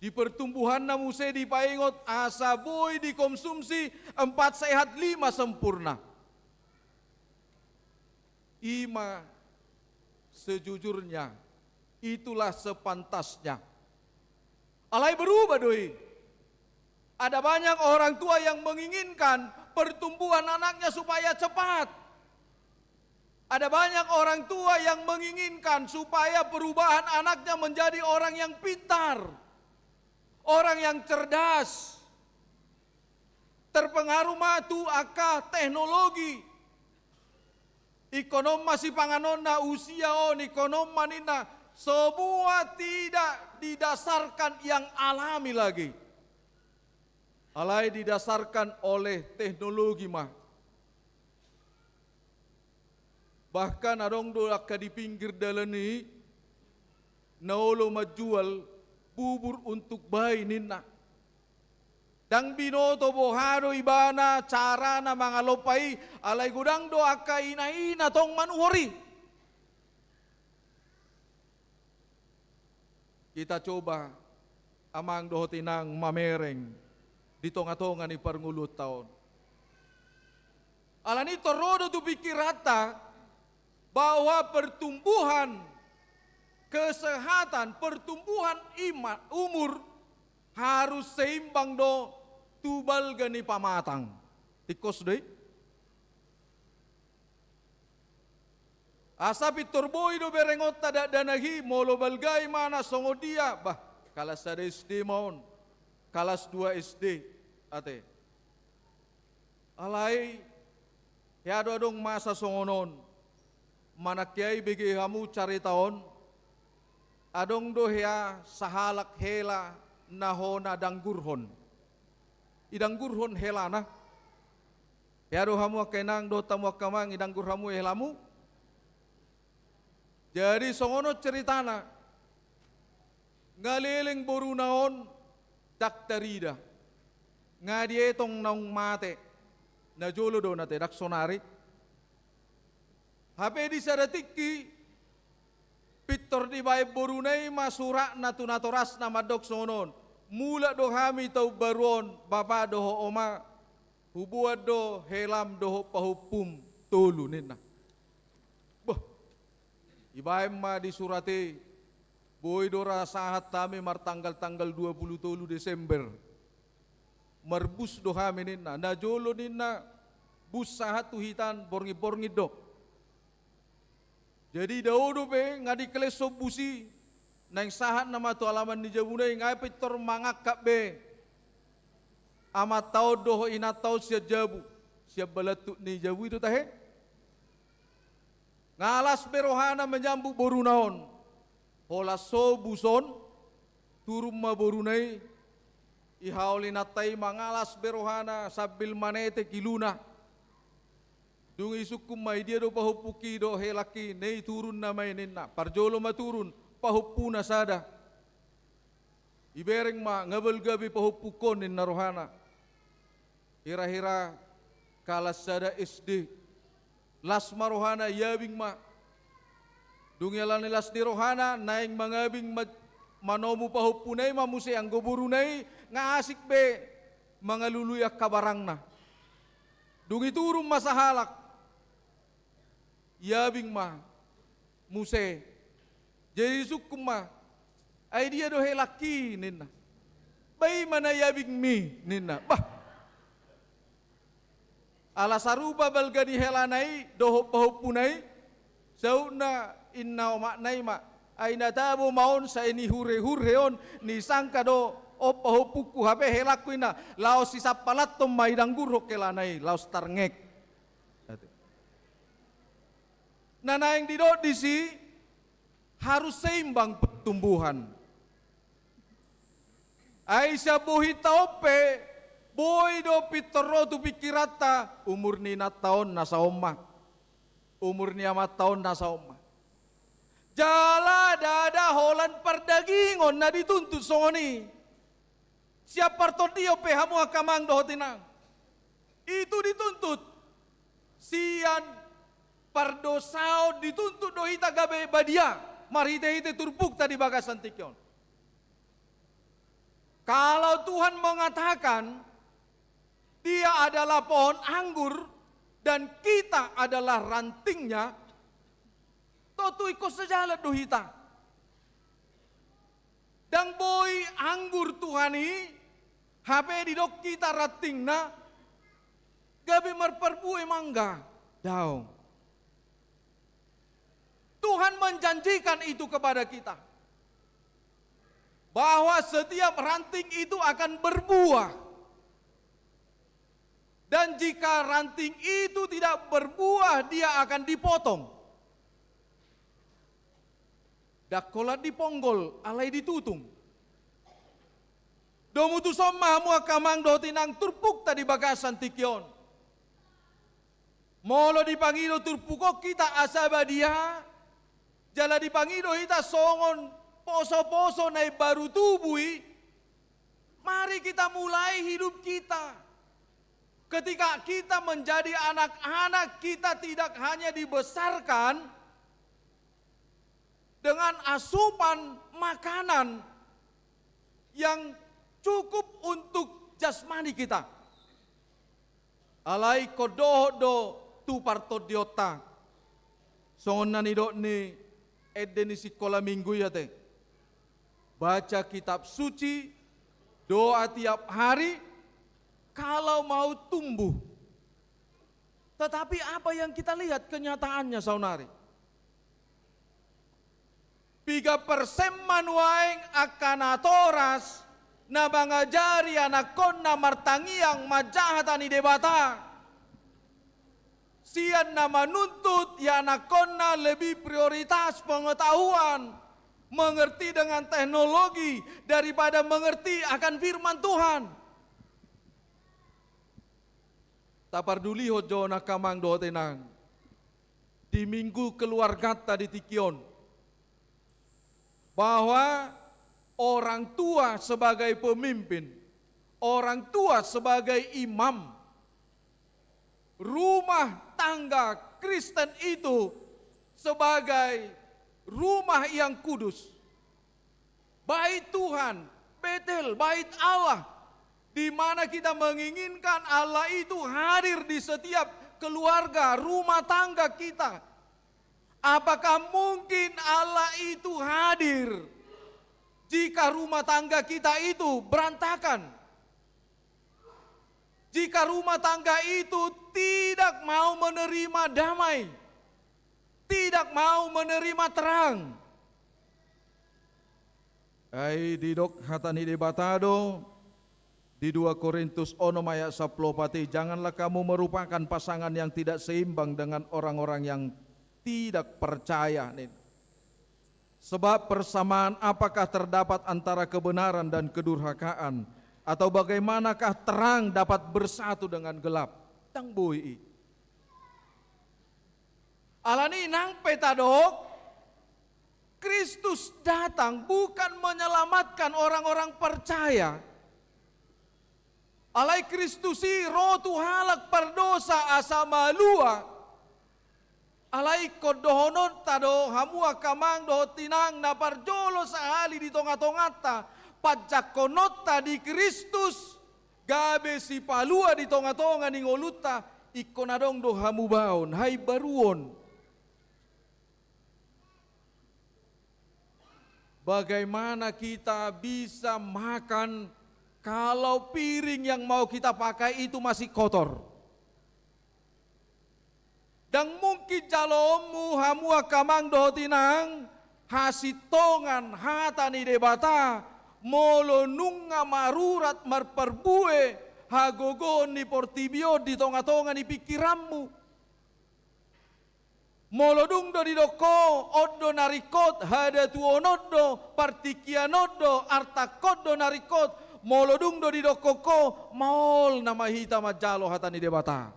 Di pertumbuhanna muse dipaingot asa boi dikonsumsi empat sehat lima sempurna. I ma sejujurnya, itulah sepantasnya. Alai berubah do i. Ada banyak orang tua yang menginginkan pertumbuhan anaknya supaya cepat. Ada banyak orang tua yang menginginkan supaya perubahan anaknya menjadi orang yang pintar, orang yang cerdas. Terpengaruh ma tu angka teknologi. Ingkon on ma sipanganonna, usia on, ingkon on ma ninna, semua tidak didasarkan yang alami lagi. Alai didasarkan oleh teknologi ma. Bahkan adong do angka di pinggir dalan i, na olo manjual bubur untuk bayi ninna. Ndang binoto boha do ibana carana mangalompa i, alai godang do angka ina-ina tong manuhor i. Kita coba, amang dohot inang, mamereng di tonga-tonga ni parngoluonta on. Alani i tor ro do tu pikiranta bahwa pertumbuhan kesehatan, pertumbuhan ima-, umur harus seimbang do tu balga ni pamatang. Tingkos do i. Asa pintor boi do berengonta dakdanak i, molo balga imana songon dia, bah, kalas sada SD ma on, kalas dua SD, ate. Alai, hea do adong masa songon on, manang hea i bege hamu carita on, adong do hea sahalak hela na hona danggurhon. Idanggurhon helana. Hea do hamu angka inang dohot hamu angka amang, idanggur hamu helamu. Jadi songon on ceritana. Nga leleng boruna on ndang tarida. Nga dietong naung mate. Na jolo do na tedang sonari. Hape di sada tingki, pintor dibaen boruna i ma suratna tu natorasna mandok songon on. Mulak do hami taon baru on, bapa dohot oma, huboan do helam dohot pahompum tolu ninna. Boh, ibaen ma di surat i, boi do ra sahat hami martanggal-tanggal dua puluh tolu Desember. Marbus do hami ninna. Na jolo ninna bus sahat tu hitaan borngin-borngin do. Jadi dao dope nga dikeleshon bus i, naeng sahat nama tu alaman ni jabuna i, nga pintor mangangkat be amanta on dohot inanta on sian jabu, sian balantuk ni jabu i do tahe. Nga las be rohana menyambut boruna on. Holan so bus on, turun ma boruna i, ihaol inanta i ma nga las be rohana sambil manetek iluna. Dung i sungkun ma, i dia do pahompungki dohot helangki? Na i turun nama i ninna. Parjolo ma turun pahompuna sada. Ibereng ma, nga balga be pahompungkon ninna rohana. Hira-hira kalas sada SD. Las ma rohana, iabing ma. Dung i alani las ni rohana, naeng mangabing ma Manomu pahompuna i ma muse anggo boruna i nga asik be mangalului angka barangna. Dung i turun ma sahalak. Iabing ma muse. Jadi disungkun ma, "Ai dia do helangki?" ninna. "Bah, i ma na iabingmi," ninna. Bah. Ala sarupa balga ni helana i dohot pahompuna i, sautna inna omakna i ma, "Ai na tabo ma on sai nihure-hure on, nisangka do on pahompungku hape helangku," ninna. Laos sisampalanhon ma i danggur on helana i, laos tarngek. Na naeng didok disi, harus seimbang pertumbuhan. Ai sian bohinta on pe, boi do pintor ro tu pingkiranta, umur ni inanta on na saon ma. Umur ni amanta on na saon ma. Jala ndada holan pardagingon na dituntut songon i. Sian partondion pe hamu angka amang dohot inang. Itu dituntut. Sian pardosaon dituntut do hita gabe badia marhite-hite turpukta di bagasan tingki on. Kalau Tuhan mengatakan, "Dia adalah pohon anggur dan kita adalah rantingnya," tontu ingkon sejalan do hita. Ndang boi anggur Tuhan i, hape didok hita rantingna, gabe marparbue mangga. Daong. Tuhan menjanjikan itu kepada kita, bahwa setiap ranting itu akan berbuah. Dan jika ranting itu tidak berbuah, dia akan dipotong. Ndang holan diponggol, alai ditutung. Domu tuson ma hamu angka amang dohot inang turpukta di bagasan tingki on. Molo dipangido turpuk on hita asa badia, jala dipangido hita songon poso-poso na imbaru tubu i, mari kita mulai hidup kita. Ketika kita menjadi anak-anak, kita tidak hanya dibesarkan dengan asupan makanan yang cukup untuk jasmani kita. Alai ingkon dohot do tu partondionta. Songon na nidok ni ende ni sikola minggu i ate. Baca kitab suci, doa tiap hari, kalau mau tumbuh. Tetapi apa yang kita lihat kenyataannya saonari? Piga persen ma nuaeng angka natoras na mangajari anakkonna martangiang manjaha hata ni Debata. Sian na manuntut ianakkonna lebih prioritas pengetahuan, mengerti dengan teknologi daripada mengerti akan firman Tuhan. Tapardulihon jo angka amang dohot inang di minggu keluarganta di tingki on, bahwa orang tua sebagai pemimpin, orang tua sebagai imam, rumah tangga Kristen itu sebagai rumah yang kudus. Bait Tuhan, Betel, bait Allah, di mana kita menginginkan Allah itu hadir di setiap keluarga, rumah tangga kita. Apakah mungkin Allah itu hadir jika rumah tangga kita itu berantakan? Jika rumah tangga itu tidak mau menerima damai, tidak mau menerima terang. Ai didok hata ni Debata do di dua Korintus onom ayat sampulu opat i, "Janganlah kamu merupakan pasangan yang tidak seimbang dengan orang-orang yang tidak percaya," ninna. Sebab persamaan apakah terdapat antara kebenaran dan kedurhakaan? Atau bagaimanakah terang dapat bersatu dengan gelap? Ndang boi i. Alani nang pe tadok, Kristus datang bukan menyelamatkan orang-orang percaya. Alai Kristus i ro tu halak pardosa asa malua. Alai ingkon dohononta do hamu angka amang dohot inang na parjolo sahali di tonga-tonganta, panjangkononta di Kristus, gabe sipalua di tonga-tonga ni ngolunta, ingkon adong do hamubaon, haimbaruon. Bagaimana kita bisa makan kalau piring yang mau kita pakai itu masih kotor? Ndang mungkin jaloonmu hamu angka amang dohot inang hasintongan hata ni Debata, molo nunga marurat marparbue hagogoon ni portibi on di tonga-tonga ni pingkiranmu. Molo dung do didok ho, on do na ringkot, hadatuonon do, partingkian on do, artangkon do na ringkot, molo dung do didok ho, maol nama hita manjalo hata ni Debata.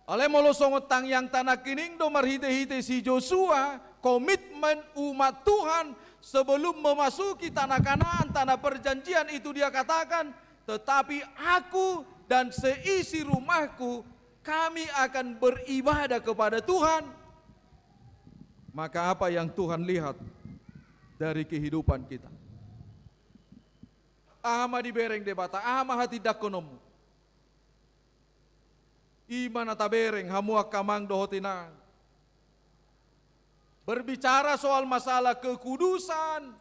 Alai molo songon tangiangta nangkining do marhite-hite si Josua, komitmen umat Tuhan sebelum memasuki tanah Kanaan, tanah perjanjian itu dia katakan, "Tetapi aku dan seisi rumahku, kami akan beribadah kepada Tuhan." Maka apa yang Tuhan lihat dari kehidupan kita? Aha ma dibereng Debata, aha ma hatindangkononmu? I ma na tabereng hamu angka amang dohot inang. Berbicara soal masalah kekudusan,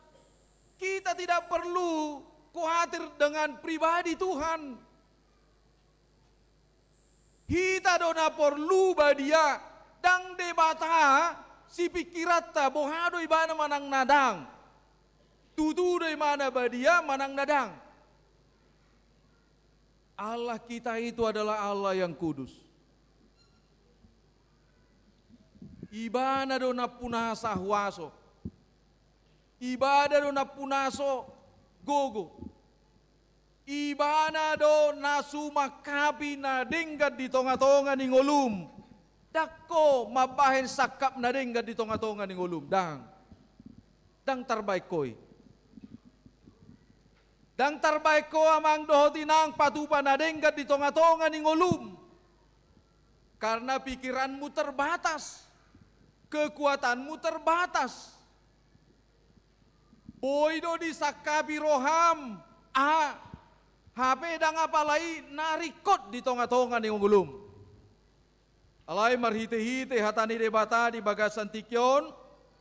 kita tidak perlu khawatir dengan pribadi Tuhan. Hita do na porlu badia, ndang Debata sipingkiranta, boha do ibana manang na ndang. Tutu do ibana badia manang na ndang. Allah kita itu adalah Allah yang kudus. Ibana do nampuna sahuaso. Ibana do nampuna so gogo. Ibana do na sumangkapi na denggan di tonga-tonga ni ngolum. Ndang ho mambahen sangkap na denggan di tonga-tonga ni ngolum. Ndang. Ndang tarbahen ho i. Ndang tarbahen ho amang dohot inang patupa na denggan di tonga-tonga ni ngolum. Karena pikiranmu terbatas. Kekuatanmu terbatas. Boi do disangkapi roham, a, hape ndang apala i na ringkot di tonga-tonga ni ngolum. Alai marhite-hite hata ni Debata di bagasan tingki on,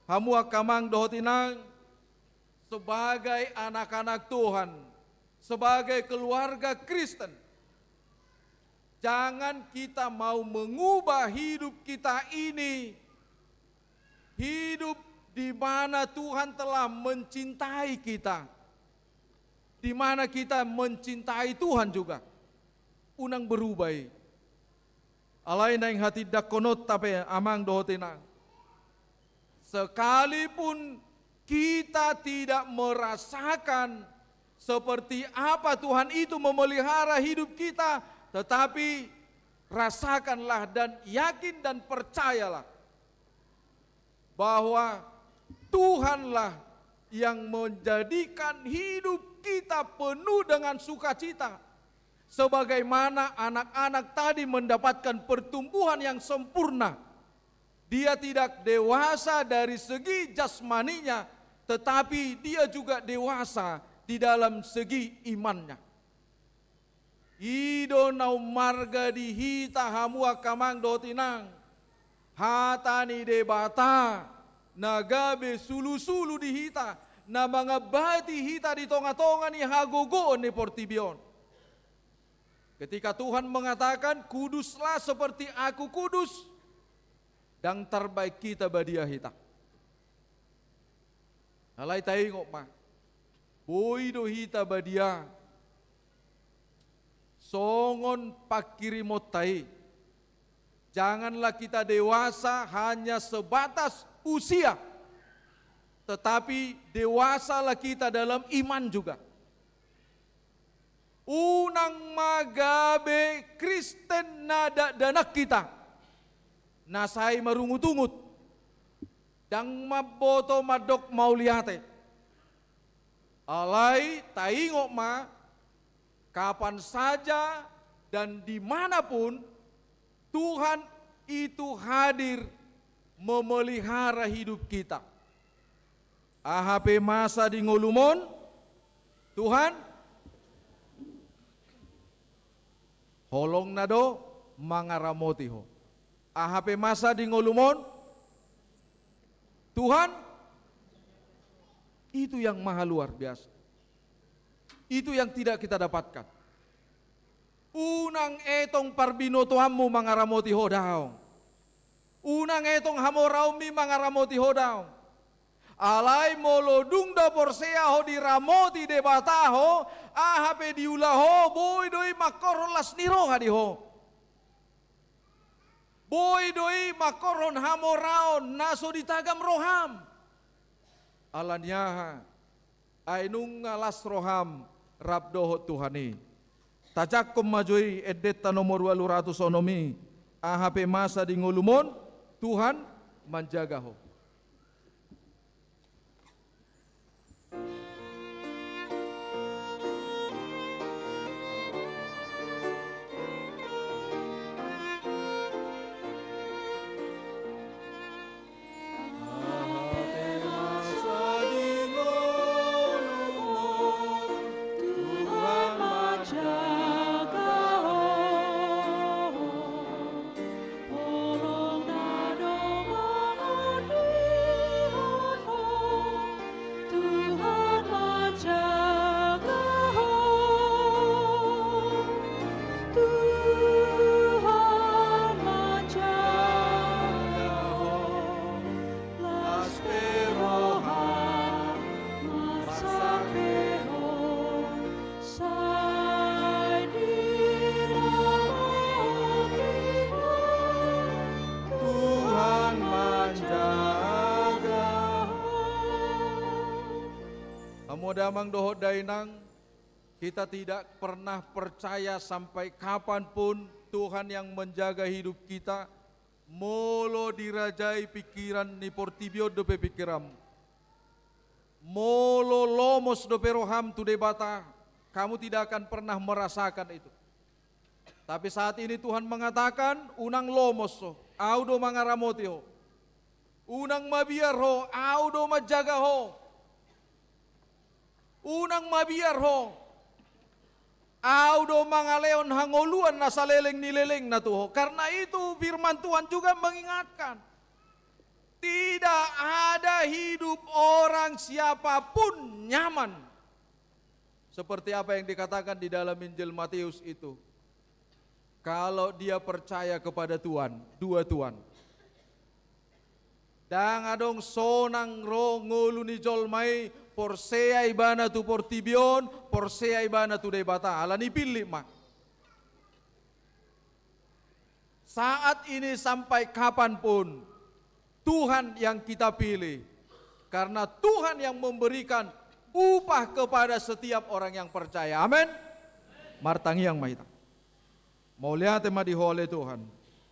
hamu angka amang dohot inang, sebagai anak-anak Tuhan, sebagai keluarga Kristen, jangan kita mau mengubah hidup kita ini, hidup di mana Tuhan telah mencintai kita, di mana kita mencintai Tuhan juga. Unang berubah i. Alai naeng hatindangkononta pe amang dohot inang. Sekalipun kita tidak merasakan seperti apa Tuhan itu memelihara hidup kita, tetapi rasakanlah dan yakin dan percayalah bahwa Tuhanlah yang menjadikan hidup kita penuh dengan sukacita. Sebagaimana anak-anak tadi mendapatkan pertumbuhan yang sempurna. Dia tidak dewasa dari segi jasmaninya, tetapi dia juga dewasa di dalam segi imannya. I do na ummarga di hita hamu angka amang dohot inang. Hata ni Debata, na gabe sulu-sulu di hita, na mangambati hita di tonga-tonga ni hagogoon ni portibi on. Ketika Tuhan mengatakan, "Kuduslah seperti Aku kudus," ndang tarbahen hita badia hita. Alai taingot ma, boi do hita badia songon pangkirimonta i. Janganlah kita dewasa hanya sebatas usia, tetapi dewasalah kita dalam iman juga. Unang ma gabe Kristen na dakdanak hita, na sai marungut-ungut, ndang mamboto mandok mauliate. Alai taingot ma, kapan saja dan di mana pun Tuhan itu hadir memelihara hidup kita. Aha pe masa di ngolum on, Tuhan, holongna do mangaramoti ho. Aha pe masa di ngolum on, Tuhan, itu yang maha luar biasa. Itu yang tidak kita dapatkan. Unang etong parbinotoanmu mangaramoti ho, daong. Unang etong hamoraonmi mangaramoti ho, daong. Alai molo dung do porsea ho diramoti Debata ho, aha pe diula ho, boi do i mangkorhon las ni roha di ho. Boi do i mangkorhon hamoraon na so ditagam roham. Ala ni aha? Ai nunga las roham rap dohot Tuhan i. Tajangkon ma jo i endenta nomor ualu ratus onom i, aha pe masa di ngolum on, Tuhan manjaga ho. Tuhan manjaga ho, Tuhan manjaga ho, las pe roham marsak pe ho. Sai diramoti ho, Tuhan manjaga ho. Hamu damang dohot dainang, kita tidak pernah percaya sampai kapanpun Tuhan yang menjaga hidup kita. Molo dirajai pikiran ni portibi on dope pikiranmu, molo lomos dope roham tu Debata, kamu tidak akan pernah merasakan itu. Tapi saat ini Tuhan mengatakan, unang lomos ho, Au do mangaramoti ho. Unang mabiar ho, Au do manjaga ho. Unang mabiar ho, Au do mangalehon hangoluan na saleleng ni lelengna tu ho. Karena itu firman Tuhan juga mengingatkan, tidak ada hidup orang siapapun nyaman. Seperti apa yang dikatakan di dalam Injil Matius itu. Kalau dia percaya kepada Tuhan, dua Tuhan. Ndang adong sonang ro ngolu ni jolma i, porsea ibana tu portibi on, porsea ibana tu Debata, ala ni pillit ma. Saat ini sampai kapanpun, Tuhan yang kita pilih. Karena Tuhan yang memberikan upah kepada setiap orang yang percaya. Amin. Martangiang ma hita. Mauliate ma di Ho ale Tuhan.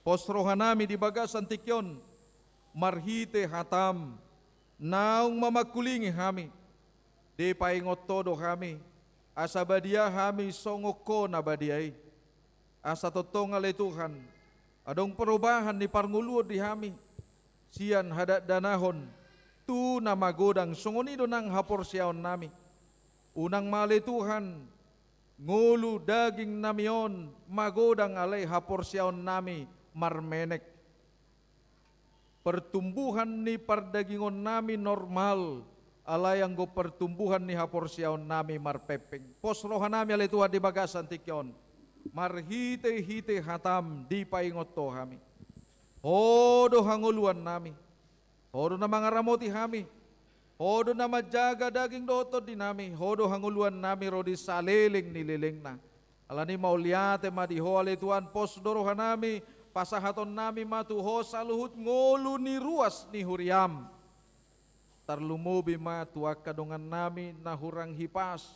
Pos rohanami di bagasan tingki on, marhite hataM, naung mamangkulingi hami. Dipaingot Ho do hami, asa badia hami songon Ho na badia i. Asa tongtong ale Tuhan, adong perubahan ni parngoluon di hami, sian hadatdanahon tu na magodang, songon i do nang haporseaonnami. Unang ma ale Tuhan, ngolu dagingnami on magodang, alai haporseaonnami marmenek. Pertumbuhan ni pardagingonnami normal, alai anggo pertumbuhan ni haporseaonnami marpengpeng. Pos rohanami ale Tuhan di bagasan tingki on, marhitehite hataM dipaingot Ho hami. Ho do hangoluannami. Ho do na mangaramoti hami. Ho do na manjaga daging dohot tondinami. Ho do hangoluannami ro di saleleng ni lelengna. Ala ni mauliate ma di Ho ale Tuhan, pos do rohanami, pasahatonnami ma tu Ho saluhut ngolu ni ruas ni huriaM. Tarlumobi ma tu angka dongannami na hurang hipas,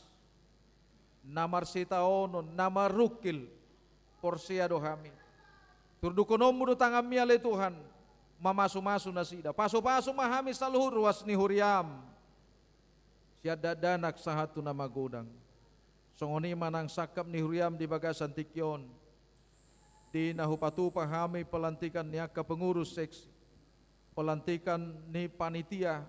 na marsitaonon, na marungkil, porsea do hami. TurdukhononMu do tanganMi ale Tuhan, mamasumasu nasida. Pasupasu ma hami saluhut ruas ni huriaM. Sian dakdanak sahat tu na magodang. Songon i ma nang sangkap ni huriaM di bagasan tingki on. di na hupatupa hami pelantikan ni angka pengurus seksi, pelantikan ni panitia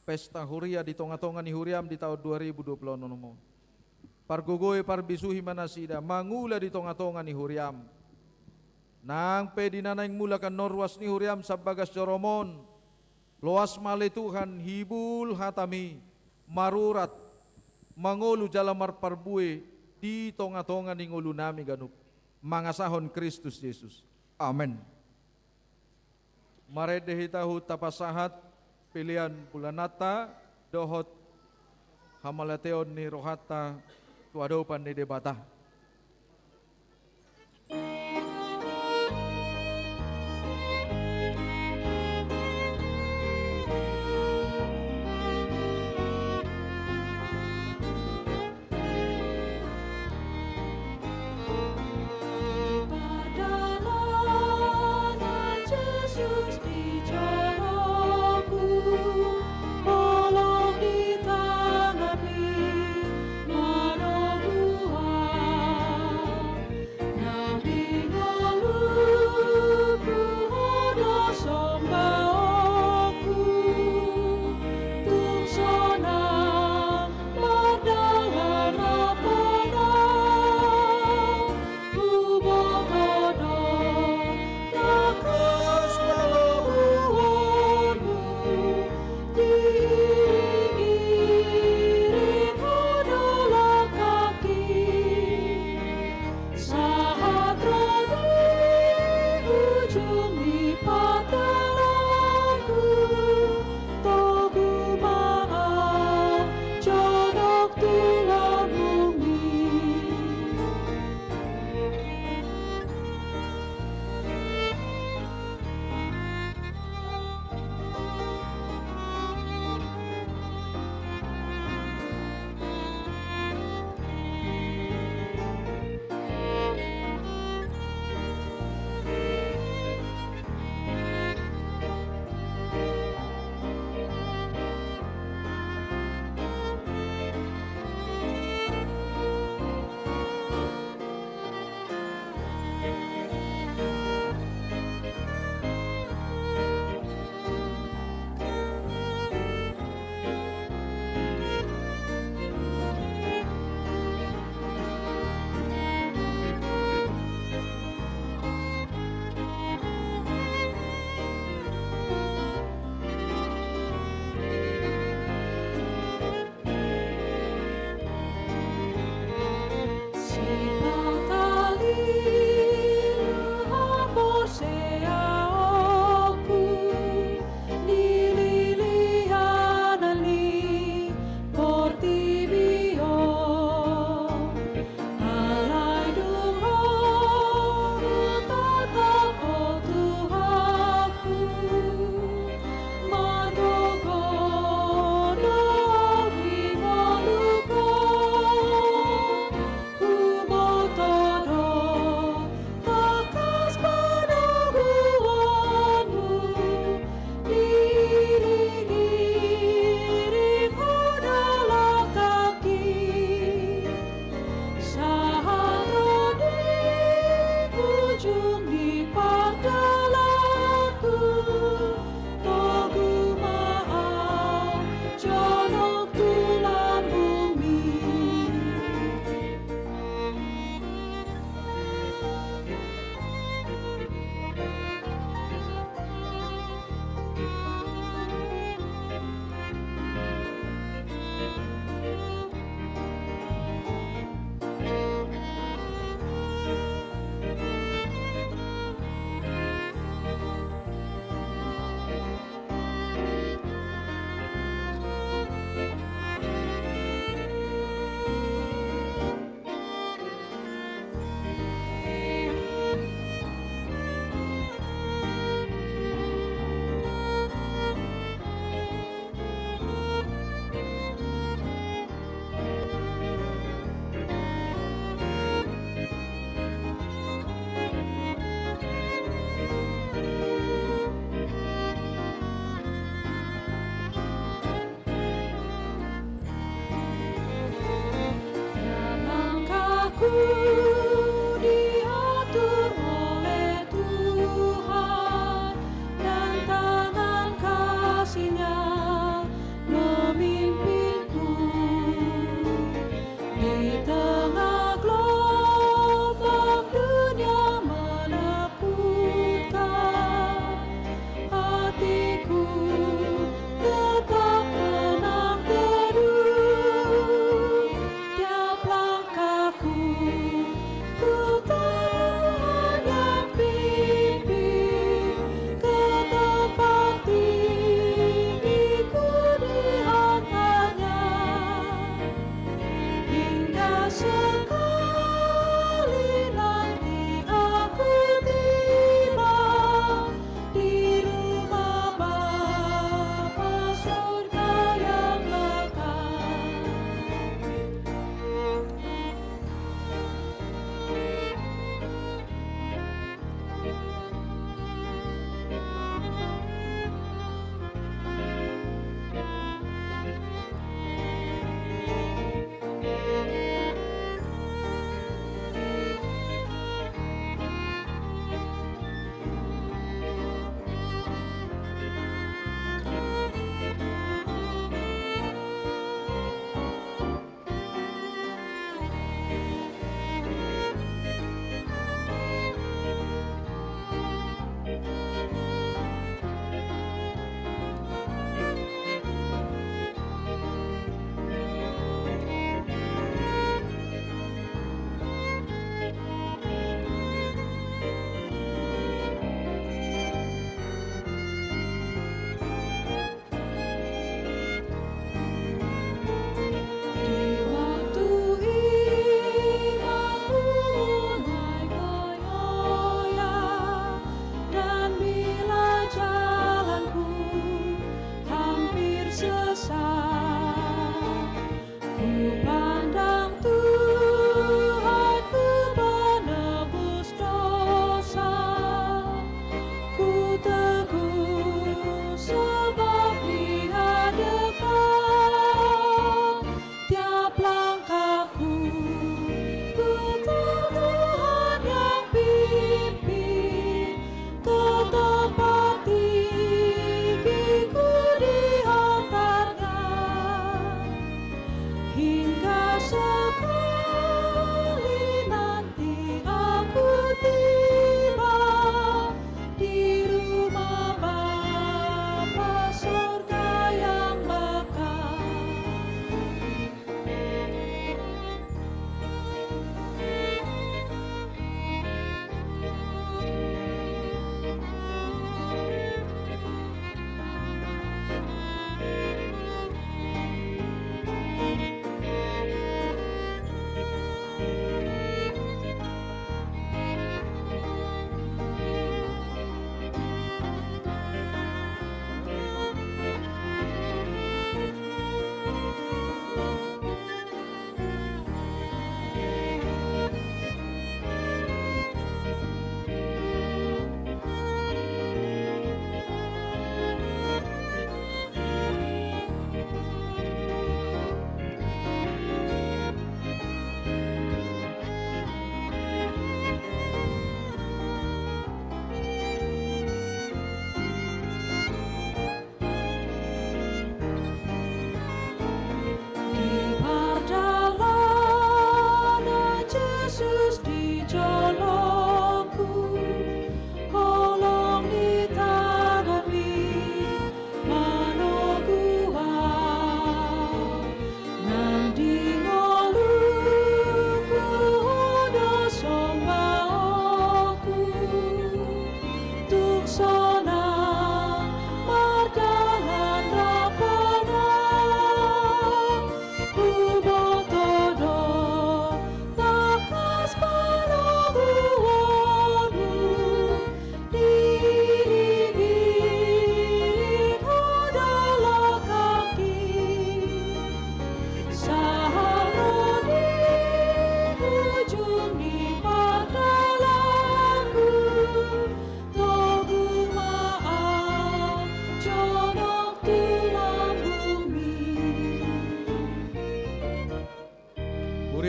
pesta huria di tonga-tonga ni huriaM di taon dua ribu dua puluh onom on. Pargogoi parbisuhi ma nasida mangula di tonga-tonga ni huriaM. Nang pe di na naeng mulak annon ruas ni huriaM sian bagas joro on, loas ma ale Tuhan hibul hataMi, marurat, mangolu jala marparbue di tonga-tonga ni ngolunami ganup. Mangasahon Kristus Jesus. Amen. Marende hita hun tapasahat pelean bulananta dohot hamauliateon ni rohanta tu adopan ni Debata. Pardalanan Jesus di joloku, holong di tanganMi manoguan. Nang di ngolungku ho do sombaonku, tung sonang mardalan ma pona, huboto do tangkas panggogoonMu. Diiringiring ho do langkangki, sahat ro di ujung ni pardalanan, togu ma ahu jonok tu lambungMi. Sipatalilu haporseaonku di lilianan ni portibi on. Alai dung ho hutatap, o Tuhanku, margogo do di ngolungku, huboto do tangkas panoguonMu. Diiringiring ho do langkangki, sahat ro di ujung ni pardalanan, togu ma ahu jonok tu lambungMi. Langkangku di Ho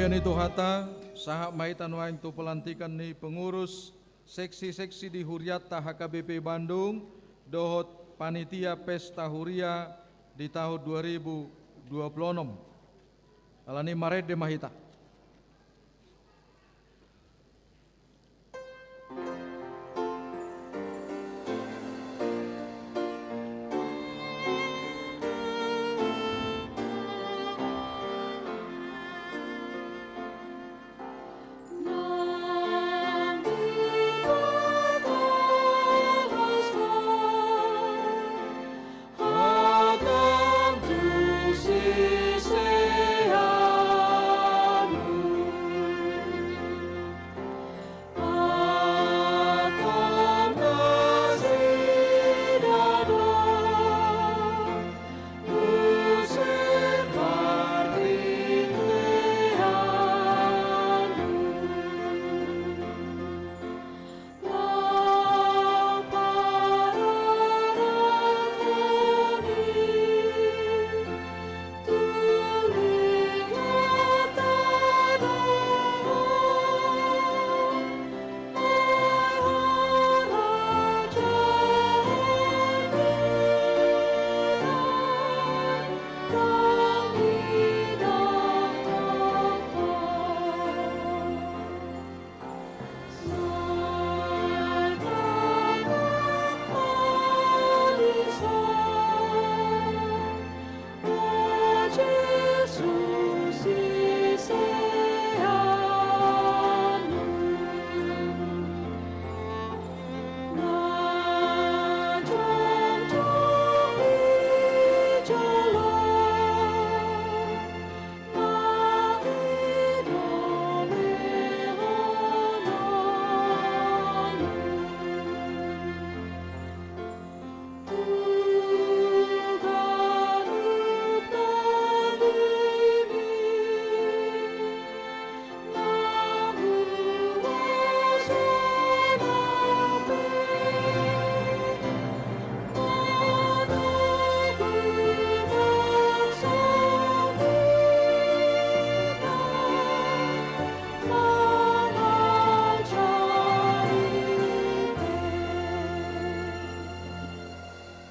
Ia ni Tuhanta, sahat ma hita nuaeng tu pelantikan ni pengurus seksi-seksi di hurianta H K B P Bandung, dohot panitia pesta huria di tahun dua ribu dua puluh enam. Alani marende ma hita.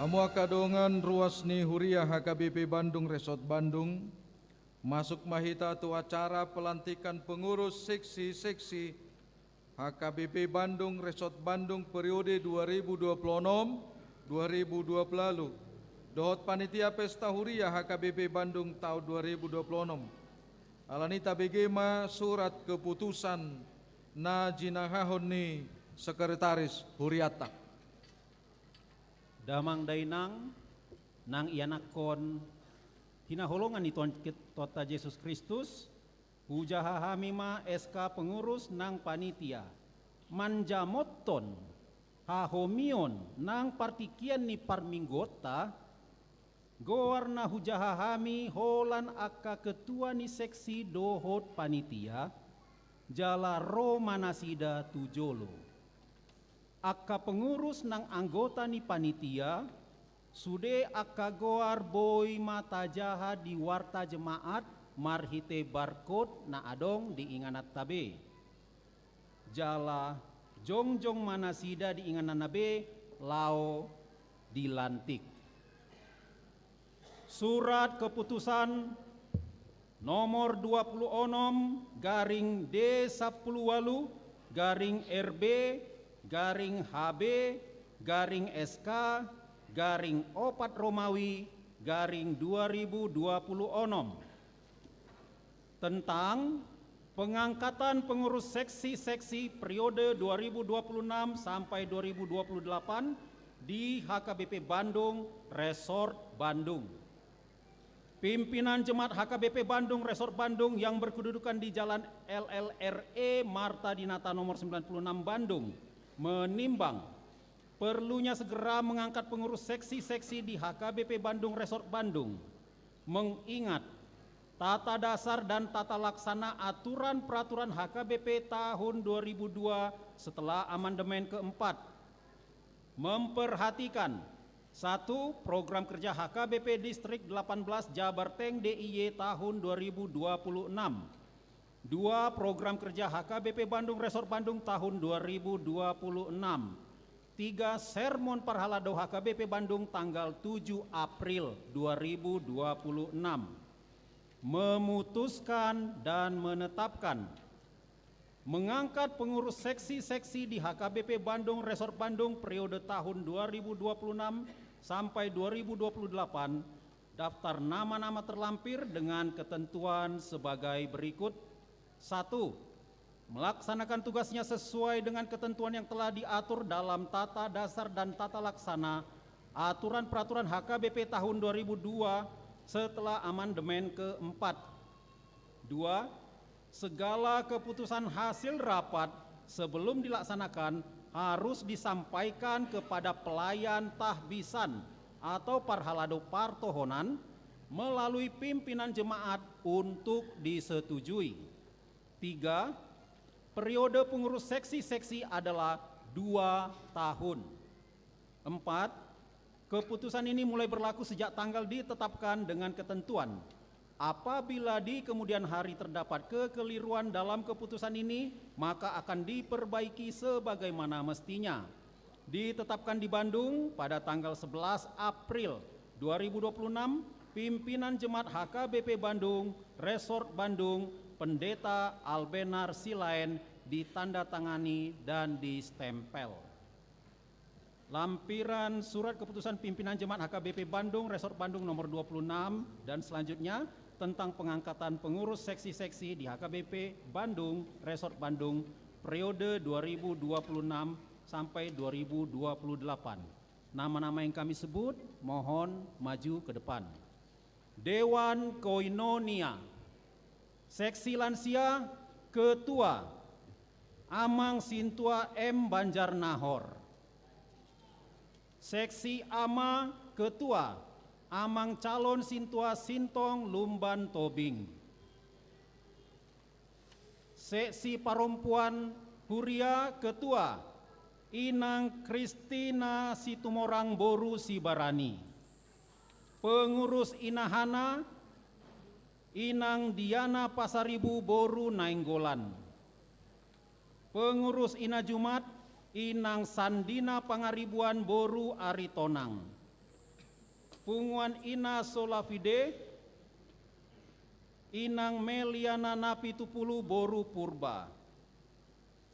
Hamu angka dongan ruas ni huria H K B P Bandung Resort Bandung, masuk ma hita tu acara pelantikan pengurus seksi-seksi H K B P Bandung Resort Bandung periode dua ribu dua puluh enam dua ribu dua puluh lalu, dohot panitia pesta huria H K B P Bandung tahun dua ribu dua puluh enam. Alani tabege ma surat keputusan na jinahahon ni sekretaris hurianta. Damang dainang nang ianakhon hinaholongan ni Tuhan, Tuhanta Jesus Kristus, hujaha hami ma S K pengurus nang panitia manjamothon hahomion nang partingkian ni parmingguonta, goar na hujaha hami holan angka ketua ni seksi dohot panitia, jala ro ma nasida tu jolo. Angka pengurus nang anggota ni panitia, sude angka goar boi ma tajaha di warta jemaat marhite barcode na adong di ingananta be. Jala jongjong ma nasida di ingananna be laho dilantik. Surat keputusan nomor dua puluh onom garing D sapuluh walu garing R B garing H B garing S K garing opat Romawi garing dua ribu dua puluh onom. Tentang pengangkatan pengurus seksi-seksi periode dua ribu dua puluh enam sampai dua ribu dua puluh delapan di H K B P Bandung, Resort Bandung. Pimpinan Jemaat H K B P Bandung, Resort Bandung yang berkedudukan di Jalan L L R E Marta Dinata nomor sembilan puluh enam Bandung, menimbang perlunya segera mengangkat pengurus seksi-seksi di H K B P Bandung Resort Bandung, mengingat tata dasar dan tata laksana aturan peraturan H K B P tahun dua ribu dua setelah amandemen keempat. Memperhatikan, satu, program kerja H K B P Distrik delapan belas Jabarteng D I Y tahun dua ribu dua puluh enam. Dua, program kerja H K B P Bandung Resort Bandung tahun dua ribu dua puluh enam. Tiga, sermon parhalado H K B P Bandung tanggal tujuh April dua ribu dua puluh enam. Memutuskan dan menetapkan mengangkat pengurus seksi-seksi di H K B P Bandung Resort Bandung periode tahun dua ribu dua puluh enam sampai dua ribu dua puluh delapan. Daftar nama-nama terlampir dengan ketentuan sebagai berikut. Satu, melaksanakan tugasnya sesuai dengan ketentuan yang telah diatur dalam tata dasar dan tata laksana aturan peraturan H K B P tahun dua ribu dua setelah amandemen keempat. Dua, segala keputusan hasil rapat sebelum dilaksanakan harus disampaikan kepada pelayan tahbisan atau parhalado partohonan melalui pimpinan jemaat untuk disetujui. Tiga, periode pengurus seksi-seksi adalah dua tahun. Empat, keputusan ini mulai berlaku sejak tanggal ditetapkan dengan ketentuan. Apabila di kemudian hari terdapat kekeliruan dalam keputusan ini, maka akan diperbaiki sebagaimana mestinya. Ditetapkan di Bandung pada tanggal sebelas April dua ribu dua puluh enam, pimpinan Jemaat H K B P Bandung, Resort Bandung, Pendeta Albenar Silaen, ditandatangani dan distempel. Lampiran surat keputusan pimpinan Jemaat H K B P Bandung, Resort Bandung nomor dua puluh enam, dan selanjutnya tentang pengangkatan pengurus seksi-seksi di H K B P Bandung, Resort Bandung, periode dua ribu dua puluh enam sampai dua ribu dua puluh delapan. Nama-nama yang kami sebut, mohon maju ke depan. Dewan Koinonia. Seksi lansia, ketua, Amang Sintua M Banjarnahor. Seksi ama, ketua, Amang calon Sintua Sintong Lumban Tobing. Seksi parompuan huria, ketua, Inang Kristina Situmorang boru Sibarani. Pengurus inahana, Inang Diana Pasaribu boru Nainggolan. Pengurus ina Jumat, Inang Sandina Pangaribuan boru Aritonang. Punguan ina Solafide, Inang Meliana Napitupulu boru Purba.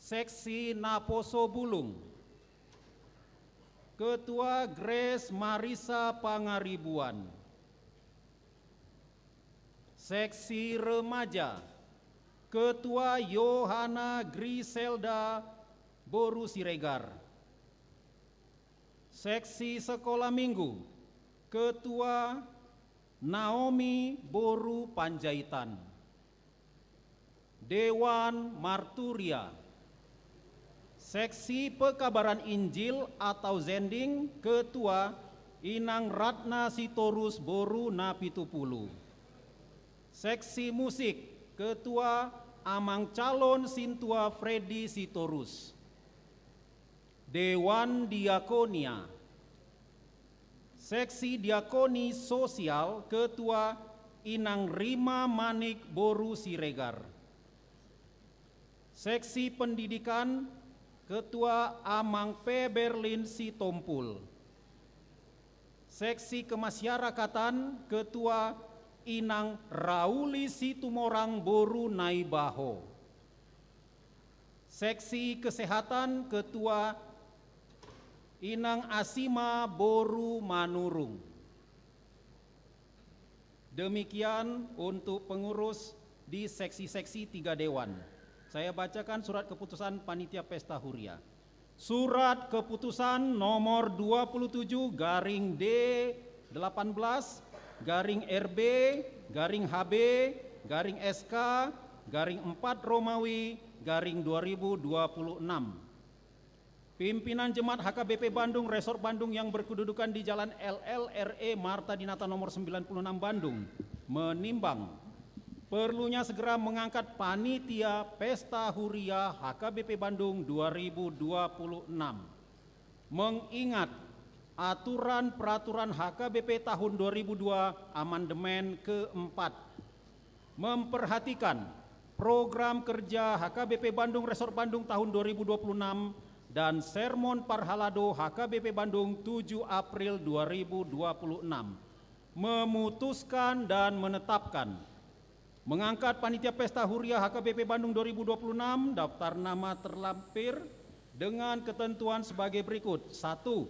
Seksi naposo bulung. Ketua Grace Marisa Pangaribuan. Seksi remaja. Ketua Yohana Griselda boru Siregar. Seksi sekolah minggu. Ketua Naomi boru Panjaitan. Dewan Marturia. Seksi pekabaran Injil atau zending, ketua, Inang Ratna Sitorus boru Napitupulu. Seksi musik, ketua, Amang calon Sintua Freddy Sitorus. Dewan Diakonia. Seksi diakoni sosial, ketua, Inang Rima Manik boru Siregar. Seksi pendidikan, ketua, Amang P Berlin Sitompul. Seksi kemasyarakatan, ketua, Inang Rauli Situmorang boru Naibaho. Seksi kesehatan, ketua, Inang Asima boru Manurung. Demikian untuk pengurus di seksi-seksi tiga dewan. Saya bacakan surat keputusan panitia pesta huria. Surat keputusan nomor dua puluh tujuh garing D delapan belas garing R B garing H B garing S K garing empat Romawi garing dua ribu dua puluh enam. Pimpinan Jemaat H K B P Bandung, Resort Bandung yang berkedudukan di Jalan L L R E Marta Dinata nomor sembilan puluh enam Bandung, menimbang perlunya segera mengangkat panitia Pesta Huria H K B P Bandung dua ribu dua puluh enam. Mengingat aturan peraturan H K B P tahun dua ribu dua, amandemen keempat, memperhatikan Program kerja H K B P Bandung Resort Bandung tahun dua ribu dua puluh enam dan sermon parhalado H K B P Bandung tujuh April dua ribu dua puluh enam. Memutuskan dan menetapkan: mengangkat panitia pesta huria H K B P Bandung dua ribu dua puluh enam, daftar nama terlampir dengan ketentuan sebagai berikut. Satu,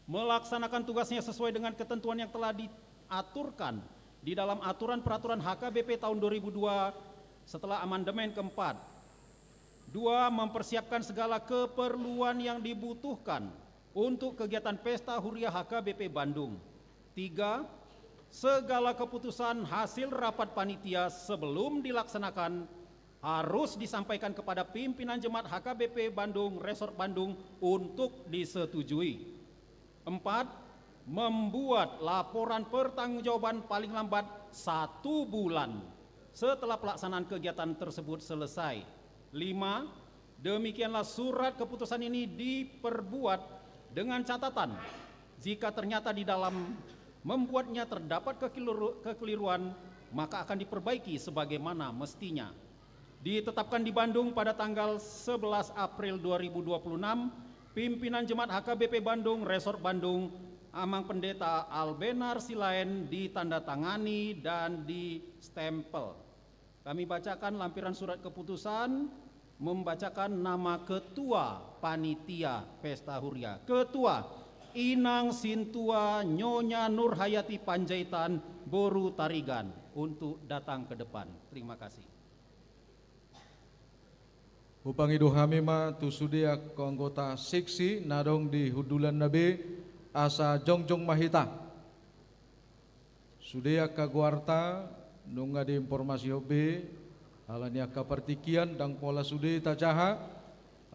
melaksanakan tugasnya sesuai dengan ketentuan yang telah diaturkan di dalam aturan peraturan H K B P tahun dua ribu dua setelah amandemen keempat. Dua, mempersiapkan segala keperluan yang dibutuhkan untuk kegiatan pesta huria H K B P Bandung. Tiga, segala keputusan hasil rapat panitia sebelum dilaksanakan harus disampaikan kepada pimpinan jemaat H K B P Bandung Resort Bandung untuk disetujui. Empat, membuat laporan pertanggungjawaban paling lambat satu bulan setelah pelaksanaan kegiatan tersebut selesai. Lima, demikianlah surat keputusan ini diperbuat, dengan catatan, jika ternyata di dalam membuatnya terdapat kekeliru-, kekeliruan, maka akan diperbaiki sebagaimana mestinya. Ditetapkan di Bandung pada tanggal sebelas April dua ribu dua puluh enam, pimpinan jemaat H K B P Bandung, Resort Bandung, Amang Pendeta Albenar Silaen, ditandatangani dan distempel. Kami bacakan lampiran surat keputusan, membacakan nama ketua panitia pesta huria. Ketua, Inang Sintua Nyonya Nurhayati Panjaitan, boru Tarigan, untuk datang ke depan. Terima kasih. Hupangido hami ma tu sude angka anggota seksi na adong di hundulanna be, asa jongjong ma hita. Sude angka goarta nunga diinformasihon be, ala ni angka partingkian ndang pola sude tajaha,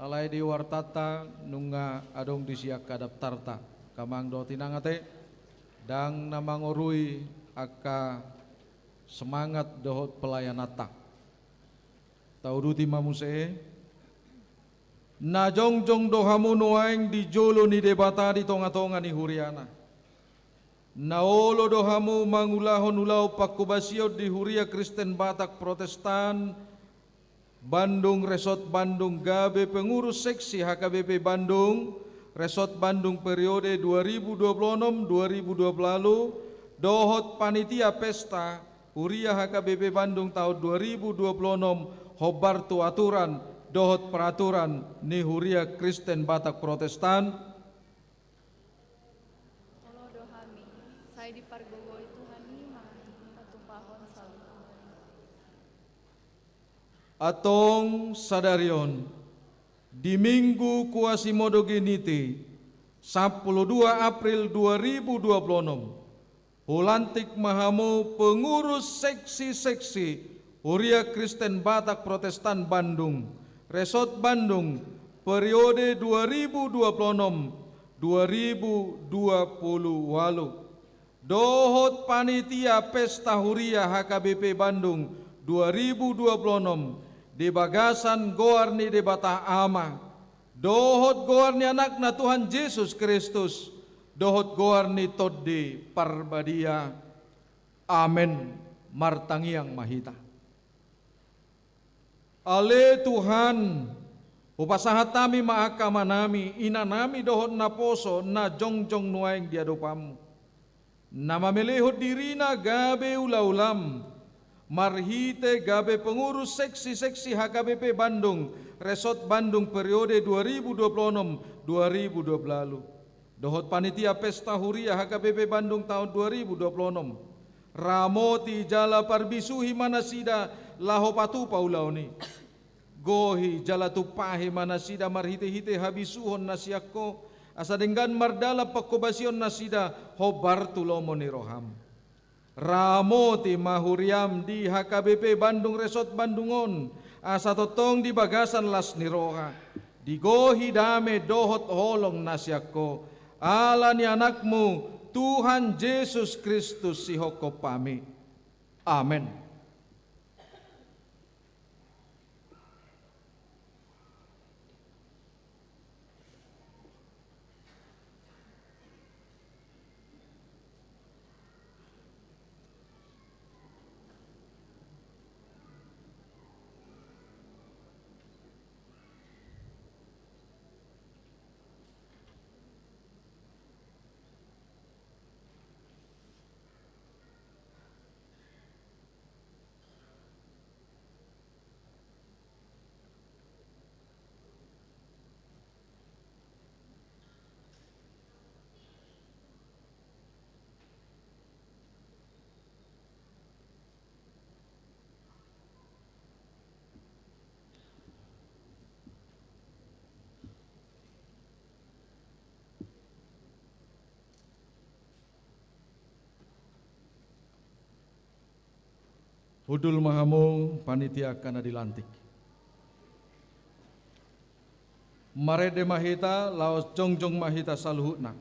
alai di wartanta nunga adong disi angka daftarta. Angka amang dohot inang ate, ndang na mangorui angka semangat dohot pelayananta. Tauduti ma muse. Na jongjong do hamu nuaeng di jolo ni Debata di tongatonga ni huriana. Na olo do hamu mangulahon ulaon pangkobasion di Huria Kristen Batak Protestan Bandung Resort Bandung, gabe pengurus seksi H K B P Bandung Resort Bandung periode dua ribu dua puluh enam dua ribu dua puluh ualu, dohot panitia pesta Huria H K B P Bandung taon dua ribu dua puluh enam, hombar tu aturan dohot peraturan ni Huria Kristen Batak Protestan. Olo do hami, sai dipargogoi Tuhan i ma hami patupahon saluhutna. Antong sadari on, di Minggu Quasimodogeniti, sampulu dua April dua ribu dua puluh enam, hulantik ma hamu pengurus seksi-seksi Huria Kristen Batak Protestan Bandung, Resort Bandung, periode dua ribu dua puluh enam dua ribu dua puluh ualu. Dohot panitia pesta huria H K B P Bandung dua ribu dua puluh enam, di bagasan goar ni Debata Ama, dohot goar ni Anakna Tuhan Jesus Kristus, dohot goar ni Tondi Parbadia. Amen. Martangiang ma hita. Ale Tuhan, hupasahat hami ma angka amanami, inanami dohot naposo na jongjong nuaeng di adopanmu, na mamelehon dirina gabe ulaulaM, marhite gabe pengurus seksi-seksi H K B P Bandung, Resort Bandung periode dua ribu dua puluh enam dua ribu dua puluh ualu, dohot panitia pesta huria H K B P Bandung taon dua ribu dua puluh enam. Ramoti jala parbisuhi ma nasida laho patupa ulaon i. Gohi jala tumpahi ma nasida marhitehite habisuhon na sian Ho, asa denggan mardalan pangkobasion nasida hombar tu lomo ni rohaM. Ramoti ma huriaM di H K B P Bandung Resort Bandung on, asa tongtong di bagasan las ni roha, digohi dame dohot holong na sian Ho, ala ni AnakMu Tuhan Jesus Kristus, sihophopami. Amen. Hundul ma hamu panitia angka na dilantik. Marende ma hita, laos jongjong ma hita saluhutna.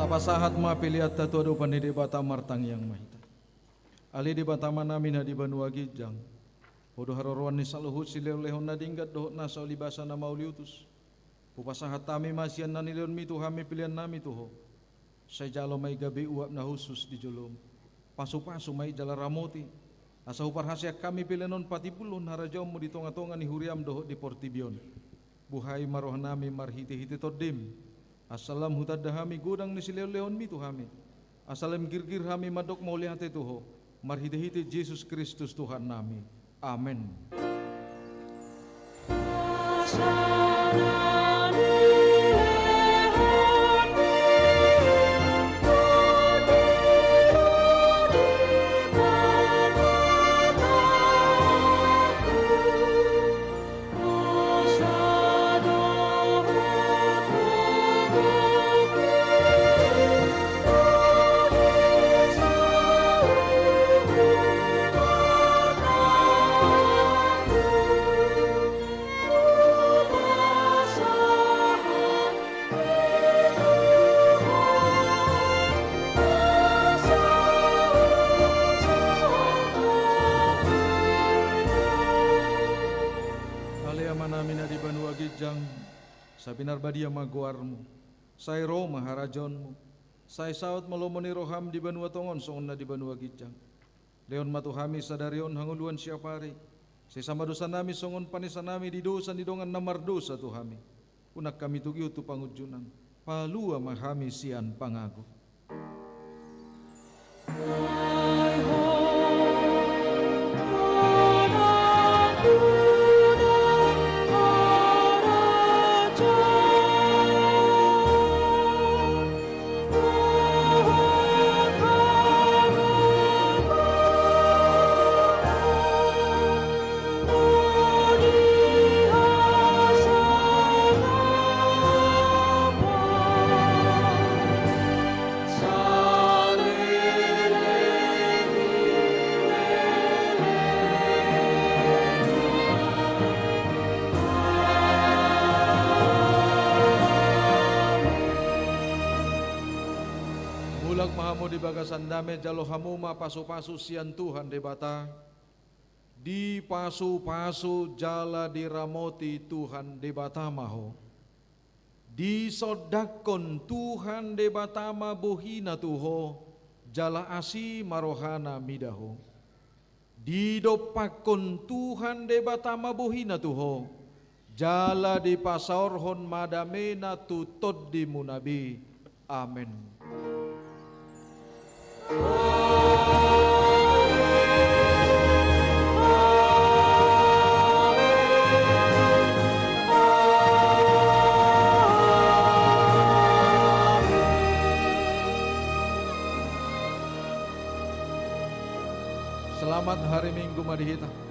Tapasahat ma peleanta tu adopan ni Debata, martangiang ma hita. Ale Debata Amanami na di banua ginjang, Ho do haroroan ni saluhut silehonlehon na denggan dohot na so ulibasa na mauliutus. Hupasahat hami ma sian na nilehonMi tu hami peleannami tu Ho. Sai jalo ma i gabe uap na hushus di joloM. Pasupasu ma i jala ramoti, asa huparhaseang hami pelean on patimbulhon harajaonMu di tongatonga ni huriaM dohot di portibi on. Buhai ma rohanami marhitehite TondiM, asa lam hutanda hami godang ni silehonlehonMi tu hami, asa lam girgir hami mandok mauliate tu Ho, marhitehite Jesus Kristus Tuhannami. Amen. Ale Amanami na di banua ginjang, sai pinarbadia ma goarMu, sai ro ma harajaonMu, sai saut ma lomo ni rohaM di banua tonga on songon na di banua ginjang. Lehon ma tu hami sadari on hangoluan siapari, sesa ma dosanami songon panesanami di dosa ni dongan na mardosa tu hami. Unang hami togihon tu pangunjunan, palua ma hami sian pangago. Mulak ma hamu di bagasan dame, jalo hamu ma pasupasu sian Tuhan Debata. Dipasupasu jala diramoti Tuhan Debata ma ho. Disondangkon Tuhan Debata ma bohiNa tu ho, jala asi ma rohaNa mida ho. Didompakkon Tuhan Debata ma bohiNa tu ho, jala dipasaorhon ma dameNa tu tondimuna be. Amen. Selamat hari Minggu ma di hita.